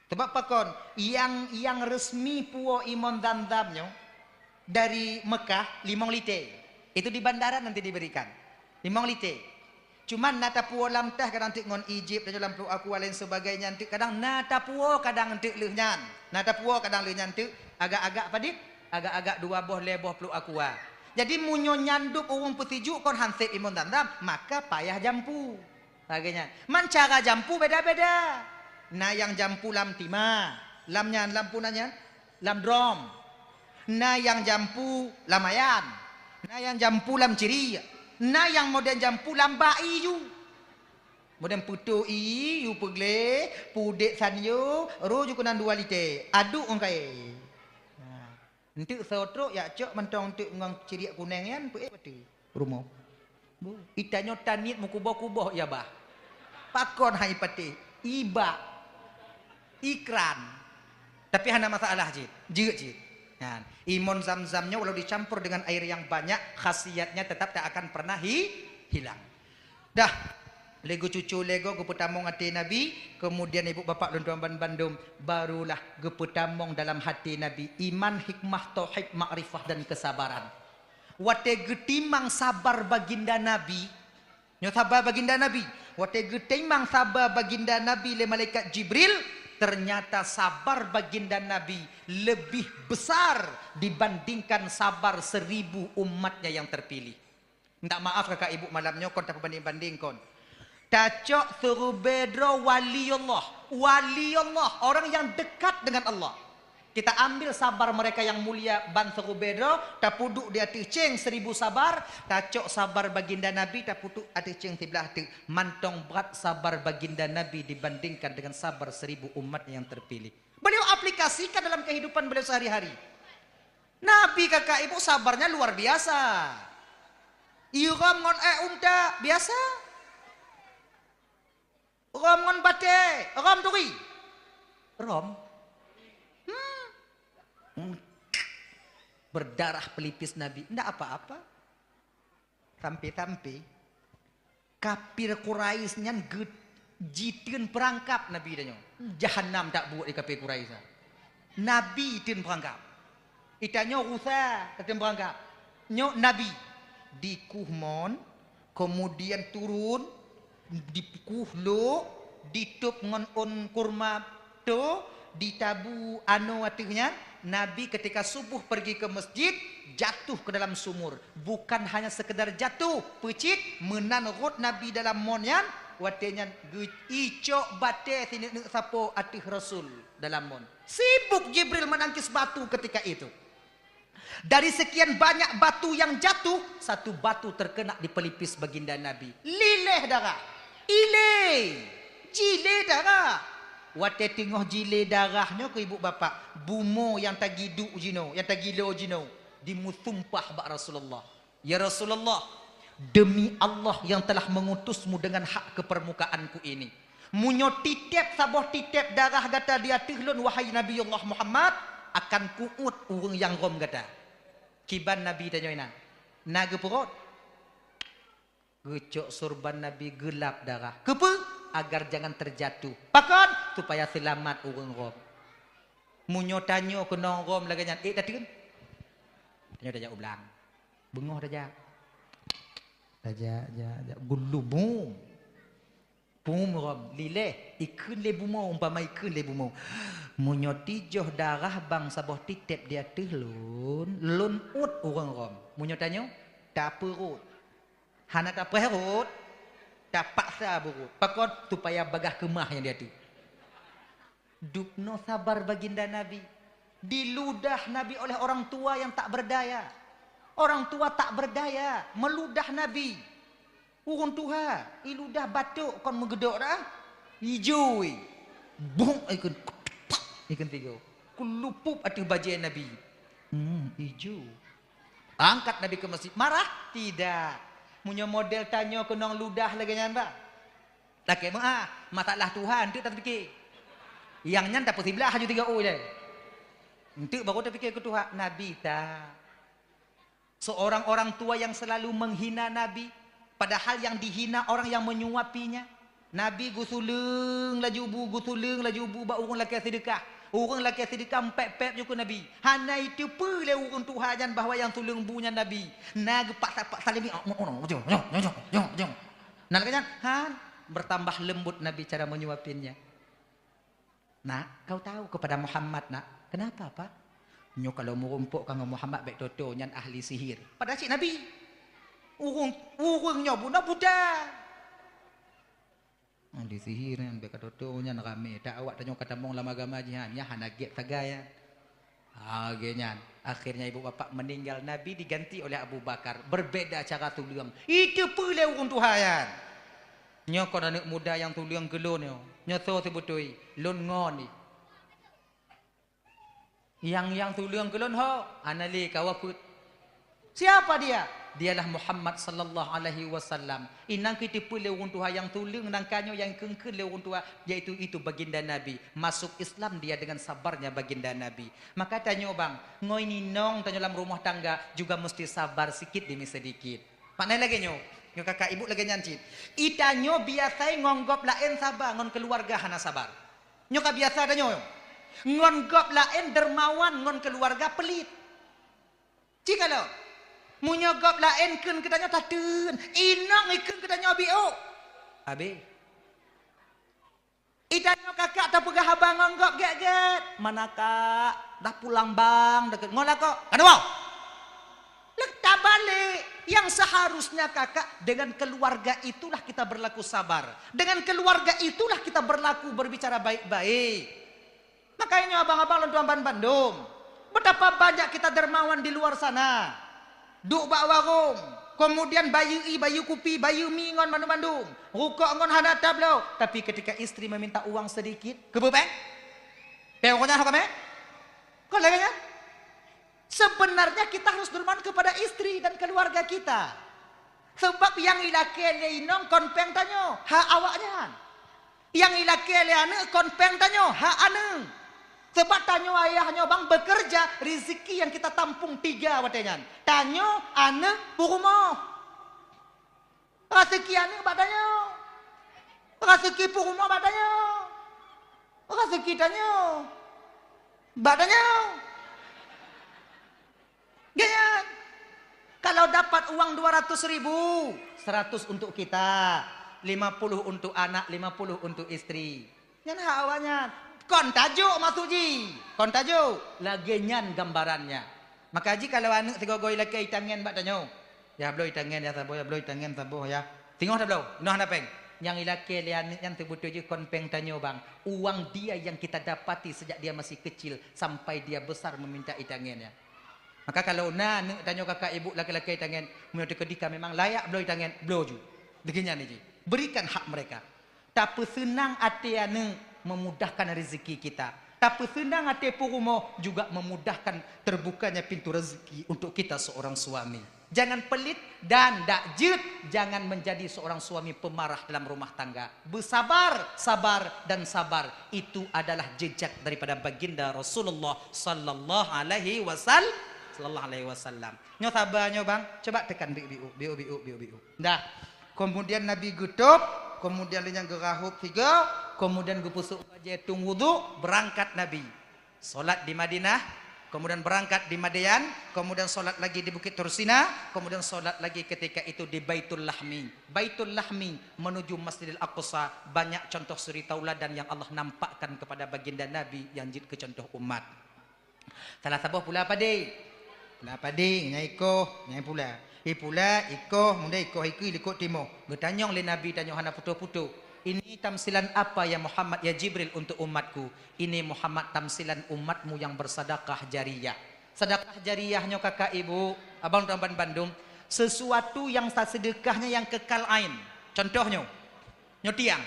Sebab pakon, nyang, nyang resmi puwoe imon Zamzam nyoe dari Mekah limong lité. Itu di bandara nanti diberikan. Limong lité. Cuman na tapuwoe lam teh kadang teuk ngon Egypt, dan lam Pluek Aqua lain sebagainya teuk kadang na tapuwoe kadang teuk lheueh nyan. Na tapuwoe kadang lheueh nyan teuk agak-agak padit, agak-agak dua boh lhée boh Pluek Aqua. Jadi meunyoe nyandub ureuëng peusijuek kon han sép imon Zamzam, maka payah jampu. Lagée nyan. Man cara jampu beda-beda. Na nyang jampu lam timah, lam nyan, lam puna nyan, lam drom. Na nyang jampu lam ayan. Na nyang jampu lam ciri. Na nyang modern jampu lam bak ié ju. Modern peutoh ié ju peugleh, pudek sanyo, roh ju keunan dua lité. Aduk ngon kaé. Nah. Enteuk soe trok jak cok mantong enteuk ngon ciriek kuneng nyan, peuék bateue rumoh. Bu, itanyoe taniet meukuboh-kuboh ya bah. Pakon hai patéh? Ibak. Ikran. Tapi hana masalah cit. Jeuet cit. Nyan. Imon Zamzam nyoe walau dicampur dengan air yang banyak, khasiatnya tetap tak akan pernah hi-, hilang. Dah, lé geucucu lé goe geupeutamong até Nabi, kemudian ibu bapak lôn tuan ban-, bandum, barulah geupeutamong dalam hati Nabi iman, hikmah, tauhid, makrifah dan kesabaran. Watée geutimang sabar baginda Nabi, nyoe sabar baginda Nabi, watée geutimang sabar baginda Nabi lé malaikat Jibril, ternyata sabar baginda Nabi lebih besar dibandingkan sabar seribu umatnya yang terpilih. Minta maaf kakak ibu malam nyoe kon tapeubanding-banding kon. Tacok seurubée droe wali Allah. Wali Allah, orang yang dekat dengan Allah. Kita ambil sabar mereka yang mulia ban seurubée droe, tapeuduek di ateueh céng seribu sabar, tacok sabar baginda Nabi, tapeuduek ateueh céng siblaih teuk. Mantong brat sabar baginda Nabi dibandingkan dengan sabar seribu umat yang terpilih. Beliau aplikasikan dalam kehidupan beliau sehari-hari. Nabi, kakak ibu, sabarnya luar biasa. Irhom ngon ék unta biasa. Rhom ngon batée, rhom turi. Rhom. Hmm. Hmm. Berdarah pelipis Nabi, ndak apa-apa. Sampai-sampai kafir Quraisy nyan ge-, jiteun peurangkab Nabi tanyoe. Jahanam tabuet di kafir Quraisy. Nabi teun peurangkab. Itanyoe rusa teun peurangkab. Nyoe Nabi dikuh mon, kemudian turun, dikuh lok, ditôb ngon ôn kurma to, ditabu anoe ateueh nyan. Nabi ketika subuh pergi ke masjid, jatuh ke dalam sumur. Bukan hanya sekedar jatuh, peucit, meunan rhot Nabi dalam mon nyan, watée nyan geu-, icok batée sineuk-neuk sapo ateueh Rasul dalam mon. Sibuk Jibril menangkis batu ketika itu. Dari sekian banyak batu yang jatuh, satu batu terkena di pelipis baginda Nabi. Lileh darah. Ilé. Jilé darah. Watée teungoh jilé darah nyoe keu ibu bapak, bumoe nyang tagiduek jinoe, nyang tagilo jinoe, dimusumpah bak Rasulullah. Ya Rasulullah, demi Allah yang telah mengutusmu dengan hak ke permukaanku ini, meunyoe titeb saboh titeb darah gata di ateueh lôn, wahai Nabiullah Muhammad, akan kuuet ureuëng nyang rhom gata. Kiban Nabi tanyoe inan? Na geupeurot? Geucok sorban Nabi geulap darah. Keupeue? Agar jangan terjatuh. Pakon? Supaya seulamat ureuëng rhom. Meunyoe tanyoe keunong rhom lagée nyan, ék tateun? Tanyoe tajak u blang. Beungoh tajak. Tajak, jak, jak. Geulubu. Pum rhom, lileh, ikheun lé bumoe, umpama ikheun lé bumoe. Meunyoe tijoh darah bang saboh titeb di ateueh lôn, lôn uet ureuëng rhom. Meunyoe tanyoe, tapeurot. Hana tapeurot, tapaksa beurot. Pakon? Supaya bagaih keumah nyang di ateueh. Dubnoe sabar baginda Nabi. Diludah Nabi oleh orang tua yang tak berdaya. Orang tua tak berdaya, meludah Nabi. Ureuëng tuha, iludah batok kon meugeudok dah. Ijo, bong ikheun, ikheun tigo. Keulupup ateueh bajée Nabi. Hmm, ijo. Angkat Nabi ke masjid. Marah? Tidak. Meunyoe model tanyoe keunong ludah lagée nyan, bah. Lakée meuah, masalah tuha enteuk tapike. Nyang nyan tapeusiblah aju tiga u ilée. Enteuk baru tapike keu tuha, Nabi ta. Seorang orang tua yang selalu menghina Nabi, padahal yang dihina orang yang menyuapinya. Nabi geusuleueng laju bu, geusuleueng laju bu bak ureuëng lakée seudeukah. Ureuëng lakée seudeukah mpép-pép ju keu Nabi. Hana iteupeue lé ureuëng tuha nyan bahwa nyang suleueng bu nyan Nabi. Na geupaksa-paksa lé mi, "Oh, oh, oh, jong, jong, jong, jong, jong, jong." Na lagée nyan, han, bertambah lembut Nabi cara menyuapinnya. "Nak, kau tahu kepada Muhammad, nak?" "Kenapa, Pak?" "Nyoe kalau meurumpok ka ngon Muhammad bék toto, nyan ahli sihir." Padahal cit Nabi. Ureuëng, ureuëng nyoe bunoe buta. Ahli sihir nyan bék ka toto, nyan ramé. Tak awak tanyoe ka tamong lam agama jih, ha, nyan hana gét sagai, ha. Ha, lagée nyan. Akhirnya ibu bapak meninggal, Nabi diganti oleh Abu Bakar. Berbeda cara tuleueng. Iteupeue lé ureuëng tuha nyan. Nyoe kon aneuëk muda nyang tuleueng keu lôn nyoe. Nyoe soe seubeutôi? Lôn ngon jih. Nyang, nyang tuleueng keu lôn ho, hana lé kawa peuet. Siapa dia? Dialah Muhammad sallallahu alaihi wasallam. Inong keuh iteupeue lé ureuëng tuha nyang tuleueng nangka nyoe nyang ikheun-kheun lé ureuëng tuha, yaitu itu baginda Nabi. Masuk Islam dia dengan sabarnya baginda Nabi. Maka tanyoe bang, ngon inong tanyoe lam rumoh tangga juga mesti sabar sikit demi sedikit. Makna lagée nyoe, nyoe kakak ibu lagée nyan cit. Itanyoe biasa ngon gob laén saba, ngon keuluwarga hana sabar. Nyoe ka biasa tanyoe. Ngon gob laén dermawan, ngon keuluwarga pelit. Ci ka lom. Meunyoe gob laén kheun keu tanyoe tateun, inong ikheun keu tanyoe biôk. Abéh. Itanyoe kakak tapeugah haba ngon gob gét-gét. "Mana, Kak? Dah pulang, Bang?" Dekat ngon lakoe. Ka dua. Lek tabalek. Yang seharusnya kakak dengan keluarga itulah kita berlaku sabar. Dengan keluarga itulah kita berlaku berbicara baik-baik. Makanya abang-abang lôn tuan ban bandum, betapa banyak kita dermawan di luar sana. Duek bak warong, kemudian bayeue ie, bayeue kupi, bayeue mi ngon bandum-bandum. Rukok ngon hana tabloe, tapi ketika istri meminta uang sedikit, keubeubang. Teuh nyan ho kamé? Kon lagée nyan? Sebenarnya kita harus dermawan kepada istri dan keluarga kita. Sebab nyang ilakée lé inong kon péng tanyoe, hak awaknyan. Nyang ilakée lé aneuëk kon péng tanyoe, hak aneuëk. Sebab tanyoe ayah nyoe bang bekerja, rezeki yang kita tampung tiga watée nyan. Tanyoe, aneuëk, peurumoh. Raseuki aneuëk bak tanyoe. Raseuki peurumoh bak tanyoe. Raseuki tanyoe bak tanyoe. Gét nyan. Kalau dapat uang dua ratus ribu, seratus untuk kita, lima puluh untuk anak, lima puluh untuk istri. Nyan hak awaknyan. Kon tajok maksud jih. Kon tajok. Lagée nyan gambarannya. Maka jih kalau aneuëk sigoe-goe ilakée itangen bak tanyoe, "Ya bloe itangen ya saboh, ya bloe itangen saboh ya." Singoh tabloe, inoe hana péng. Nyang ilakée lé aneuëk nyan teubeutôi jih kon péng tanyoe bang. Uang dia yang kita dapati sejak dia masih kecil sampai dia besar meminta itangen ya. Maka kalau na aneuëk tanyoe kakak ibu laki-laki itangen, meunyoe teukeudi ka memang layak bloe itangen, bloe ju. Lagée nyan jih. Berikan hak mereka. Tapeuseunang até aneuëk memudahkan rezeki kita. Tapeuseunang até peurumoh juga memudahkan terbukanya pintu rezeki untuk kita seorang suami. Jangan pelit dan dak jeuet, jangan menjadi seorang suami pemarah dalam rumah tangga. Bersabar, sabar, dan sabar. Itu adalah jejak daripada baginda Rasulullah sallallahu alaihi wasal-, sallallahu alaihi wasallam. Nyoe saba nyoe bang, coba tekan biu-biu, biu-biu, biu-biu. Dah. Kemudian Nabi geutôb, kemudian lheueh nyan geurahôb sigoe, kemudian geupeusôk bajée tueng wudhu, beurangkat Nabi. Salat di Madinah, kemudian beurangkat di Madian, kemudian salat lagi di Bukit Tursina, kemudian salat lagi ketika itu di Baitul Lahmi. Baitul Lahmi menuju Masjidil Aqsa, banyak contoh suri tauladan yang Allah nampakkan kepada baginda Nabi nyang jeuet keu contoh umat. Salah saboh pula padé. Pula padé, nyang ikoh, nyang pula. Ipula, ikoh, muda ikoh ikui likot timoh. Geutanyong lé Nabi tanyoe hana putôh-putôh. "Ini tamsilan apa ya Muhammad, ya Jibril, untuk umatku?" "Ini Muhammad tamsilan umatmu yang bersadakah jariyah." Sadakah jariyah nyoe kakak ibu, abang tuan bandum, sesuatu yang sa-, sedekahnya yang kekal ain. Contoh nyoe, nyoe tiang.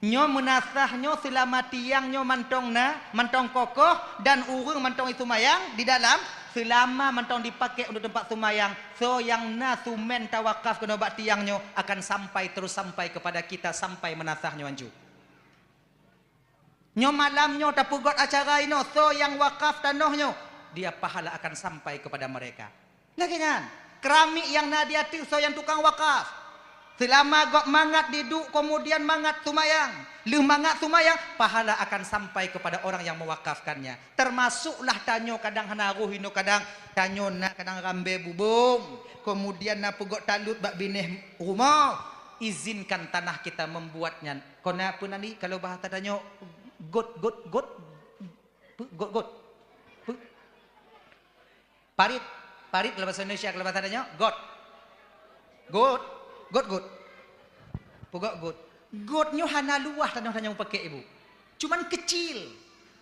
Nyoe meunasah nyoe seulama tiang nyoe mantong na, mantong kokoh, dan ureuëng mantong iseumayang di dalam, seulama mantong dipakai untuk teumpat seumayang, soe nyang na sumén tawakaf keunoe bak tiang nyoe akan sampai terus sampai kepada kita sampai meunasah nyoe anju. Nyoe malam nyoe tapeugét acara inoe, soe nyang wakaf tanoh nyoe, dia pahala akan sampai kepada mereka. Lagée nyan, keramik nyang na di ateueh soe nyang tukang wakaf. Seulama gob mangat diduek, kemudian mangat seumayang. Lheueh mangat seumayang, pahala akan sampai kepada orang yang mewakafkannya. Termasuklah tanyoe kadang hana roh inoe kadang, tanyoe na kadang rambée bubông, kemudian na peugét talut bak binéh rumoh. Izinkan tanah kita membuat nyan. Kon na peue nan di, kalau bahasa tanyoe, got, got, got, peue, got, got. Peue, Parit, parit kalau bahasa Indonesia, kalau bahasa tanyoe, got. Got, got, got. Peugét got. Got nyoe hana luwah tanoh tanyoe pakai ibu. Cuman kecil.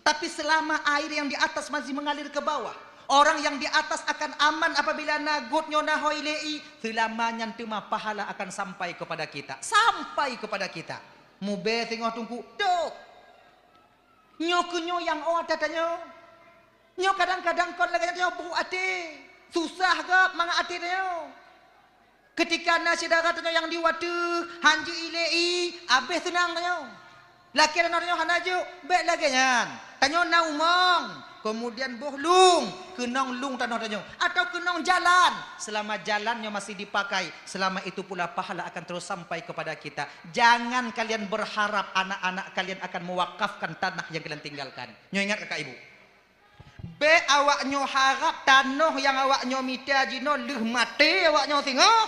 Tapi selama air yang di atas masih mengalir ke bawah, orang yang di atas akan aman apabila na got nyoe na hôi lé i, selama nyan teuma pahala akan sampai kepada kita. Sampai kepada kita. Mubée singoh teungku, dok. Nyoe keuh nyoe nyang ôt that tanyoe. Nyoe kadang-kadang kon lagée nyan tanyoe brôk até. Susah gob mangat até tanyoe. Keutika na syedara tanyoe nyang di watée hanjeuet ilée i, abéh seunang tanyoe. Lakée tanoh tanyoe hana jok, bék lagée nyan. Tanyoe na umong, keumudian boh lueng, keunong lueng tanoh tanyoe, atawa keunong jalan. Seulama jalan nyoe masih dipakai, seulama itu pula pahala akan terus sampai kepada kita. Jangan kalian berharap anak-anak kalian akan mewakafkan tanah yang kalian tinggalkan. Nyoe ingat kakak ibu. Bék awak nyoe harab tanoh nyang awak nyoe mita jinoe lheueh maté awak nyoe singoh,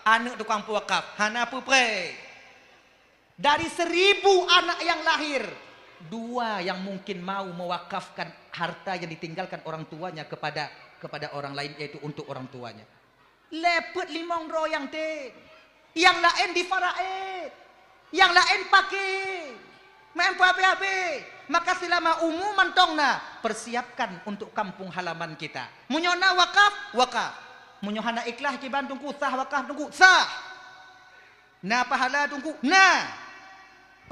aneuëk tukang peuwakaf, hana peupreh. Dari seribu anak yang lahir, dua yang mungkin mau mewakafkan harta yang ditinggalkan orang tuanya kepada, kepada orang lain, yaitu untuk orang tuanya. Lé peuet limong droe nyang tem. Nyang laén difaraid. Nyang laén paké. Maén peuhabéh-habéh. Maka seulama umu mantong na, persiapkan untuk kampung halaman kita. Meunyoe na wakaf, wakaf. Meunyoe hana ikhlas kiban teungku, sah wakaf teungku, sah. Na pahala teungku, na.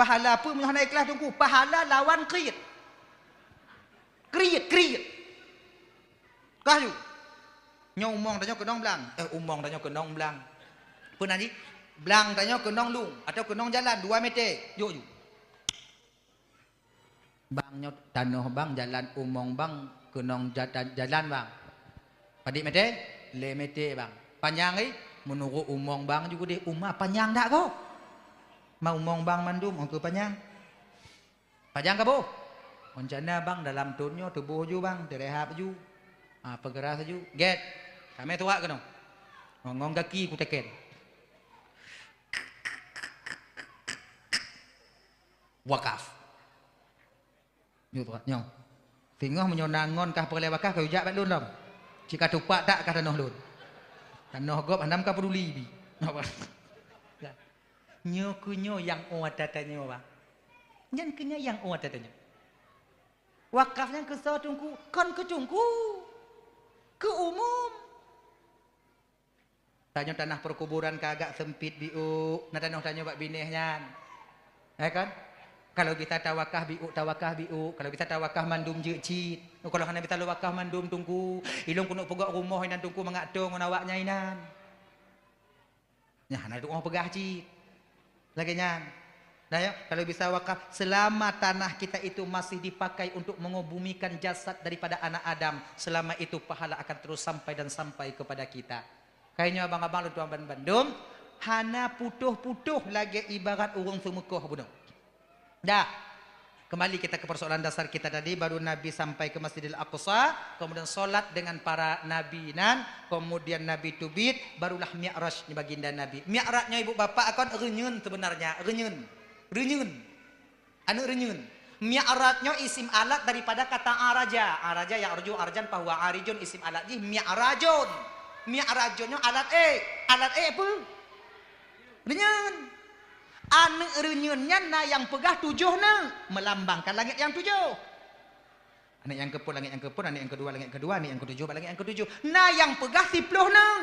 Pahala peue meunyoe hana ikhlas teungku? Pahala lawan kheut. Kriet, kriet. Kah ju. Nyoe umong tanyoe keunong blang. Eh, umong tanyoe keunong blang. Peue nan jih? Blang tanyoe keunong lueng atau keunong jalan dua meter. Jok ju. Bang nyoe tanoh bang, jalan umong bang, keunong jata-, jalan bang. Padit meter? Lhèe meter bang. Panyang, eh? Meunurot umong bang ju keudeh, uma panyang dak kok? Ma umong bang mandum, ongkeu panyang. Panyang ka boh? Rencana bang dalam thon nyoe tuboh ju bang, teurehab ju. Ah, peugeurah ju. Gèt. Kamè tuwak keunoe. Ngon, ngon gaki kuteken. Wakaf. Nyoe tuwak, nyoe. Singoh meunyoe na ngon kah peureulèe wakaf, kah jak bak lôn lom. Cit ka tupak that kah tanoh lôn. Tanoh gob hana ka peuduli bi. Nyoe keuh nyoe nyang ôt ata tanyoe, bang. Nyan keuh nyoe nyang ôt ata tanyoe. Wakaf nyan keu soe teungku? Kon keu teungku. Keu umum. Tanyoe tanah perkuburan ka agak sempit biôk, na tanoh tanyoe bak binéh nyan. Ya kan? Kalau bisa tawakaf biôk, tawakaf biôk. Kalau bisa tawakaf mandum jeuet cit. Oh, kalau hana bisa lôn wakaf mandum teungku, ilôn keuneuk peugöt rumoh inan teungku mangat toe ngon awaknyan inan. Nyan hana tuoh peugah cit. Lagèe nyan. Nah, ya, kalau bisa wakaf, selama tanah kita itu masih dipakai untuk mengebumikan jasad daripada anak Adam, selama itu pahala akan terus sampai dan sampai kepada kita. Kaya nyoe abang-abang lôn tuan ban bandum, hana putôh-putôh lagèe ibarat ureueng seumeukoh bunoe. Dah. Kembali kita ke persoalan dasar kita tadi, baru Nabi sampai ke Masjidil Aqsa, kemudian salat dengan para nabi nan, kemudian Nabi teubiet, barulah Mi'raj nyoe baginda Nabi. Mi'raj nyoe ibu bapak kon reunyeun sebenarnya, reunyeun. Reunyeun. Aneuk reunyeun. Mi'raj nyoe isim alat daripada kata araja. Araja ya'ruju arjan fahuwa arijun, isim alat jih mi'rajun. Mi'rajun nyoe alat ék. Alat ék peue? Reunyeun. Aneuk reunyeun nyan na nyang peugah tujoh neuk, melambangkan langét nyang tujoh. Aneuk nyang keupeuet langét nyang keupeuet, aneuk nyang keudua langét keudua, aneuk nyang keutujoh bak langét nyang keutujoh. Na nyang peugah siplôh neuk.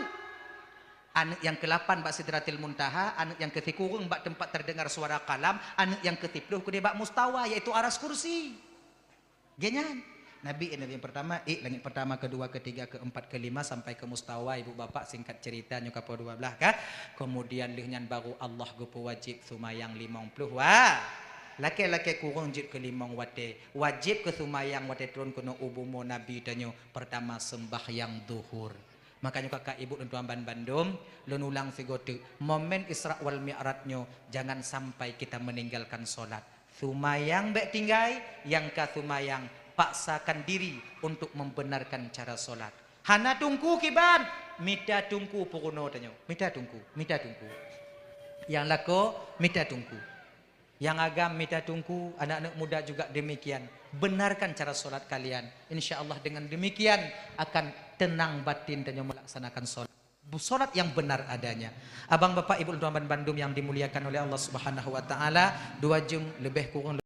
Aneuk nyang keulapan bak Sidratil Muntaha, aneuk nyang keusikureueng bak teumpat terdengar suara kalam, aneuk nyang keusiplôh keudeh bak mustawa, yaitu aras kursi. Geuh nyan. Nabi, Nabi nyang pertama, ék langét pertama, keudua, keutiga, keuempat, keulima, sampai keu mustawa, ibu bapak, singkat cerita, nyoe ka poh dua blaih ka. Kemudian lheueh nyan baru Allah geupeuwajéb seumayang limong ploh wa-, lakèe-lakèe kureueng jeuet keu limong watèe. Wajéb keu seumayang watèe trôn keunoe u bumoe Nabi tanyoe, pertama sembahyang zuhur. Makanya kakak ibu dan tuan ban bandum, lôn ulang sigoe teuk, momen Isra wal Mi'raj nyoe jangan sampai kita meninggalkan solat. Seumayang bèk tinggai, nyang ka seumayang paksakan diri untuk membenarkan cara solat. Hana teungku kiban, mita teungku peurunoe tanyoe. Mita teungku, mita teungku. Nyang lakoe, mita teungku. Nyang agam mita teungku, anak-anak muda juga demikian. Benarkan cara solat kalian. Insya Allah dengan demikian akan tenang batin tanyoe melaksanakan solat. Solat yang benar adanya. Abang, bapak, ibu, tuan ban bandum yang dimuliakan oleh Allah Subhanahu wa taala, dua jeuem lebih kurang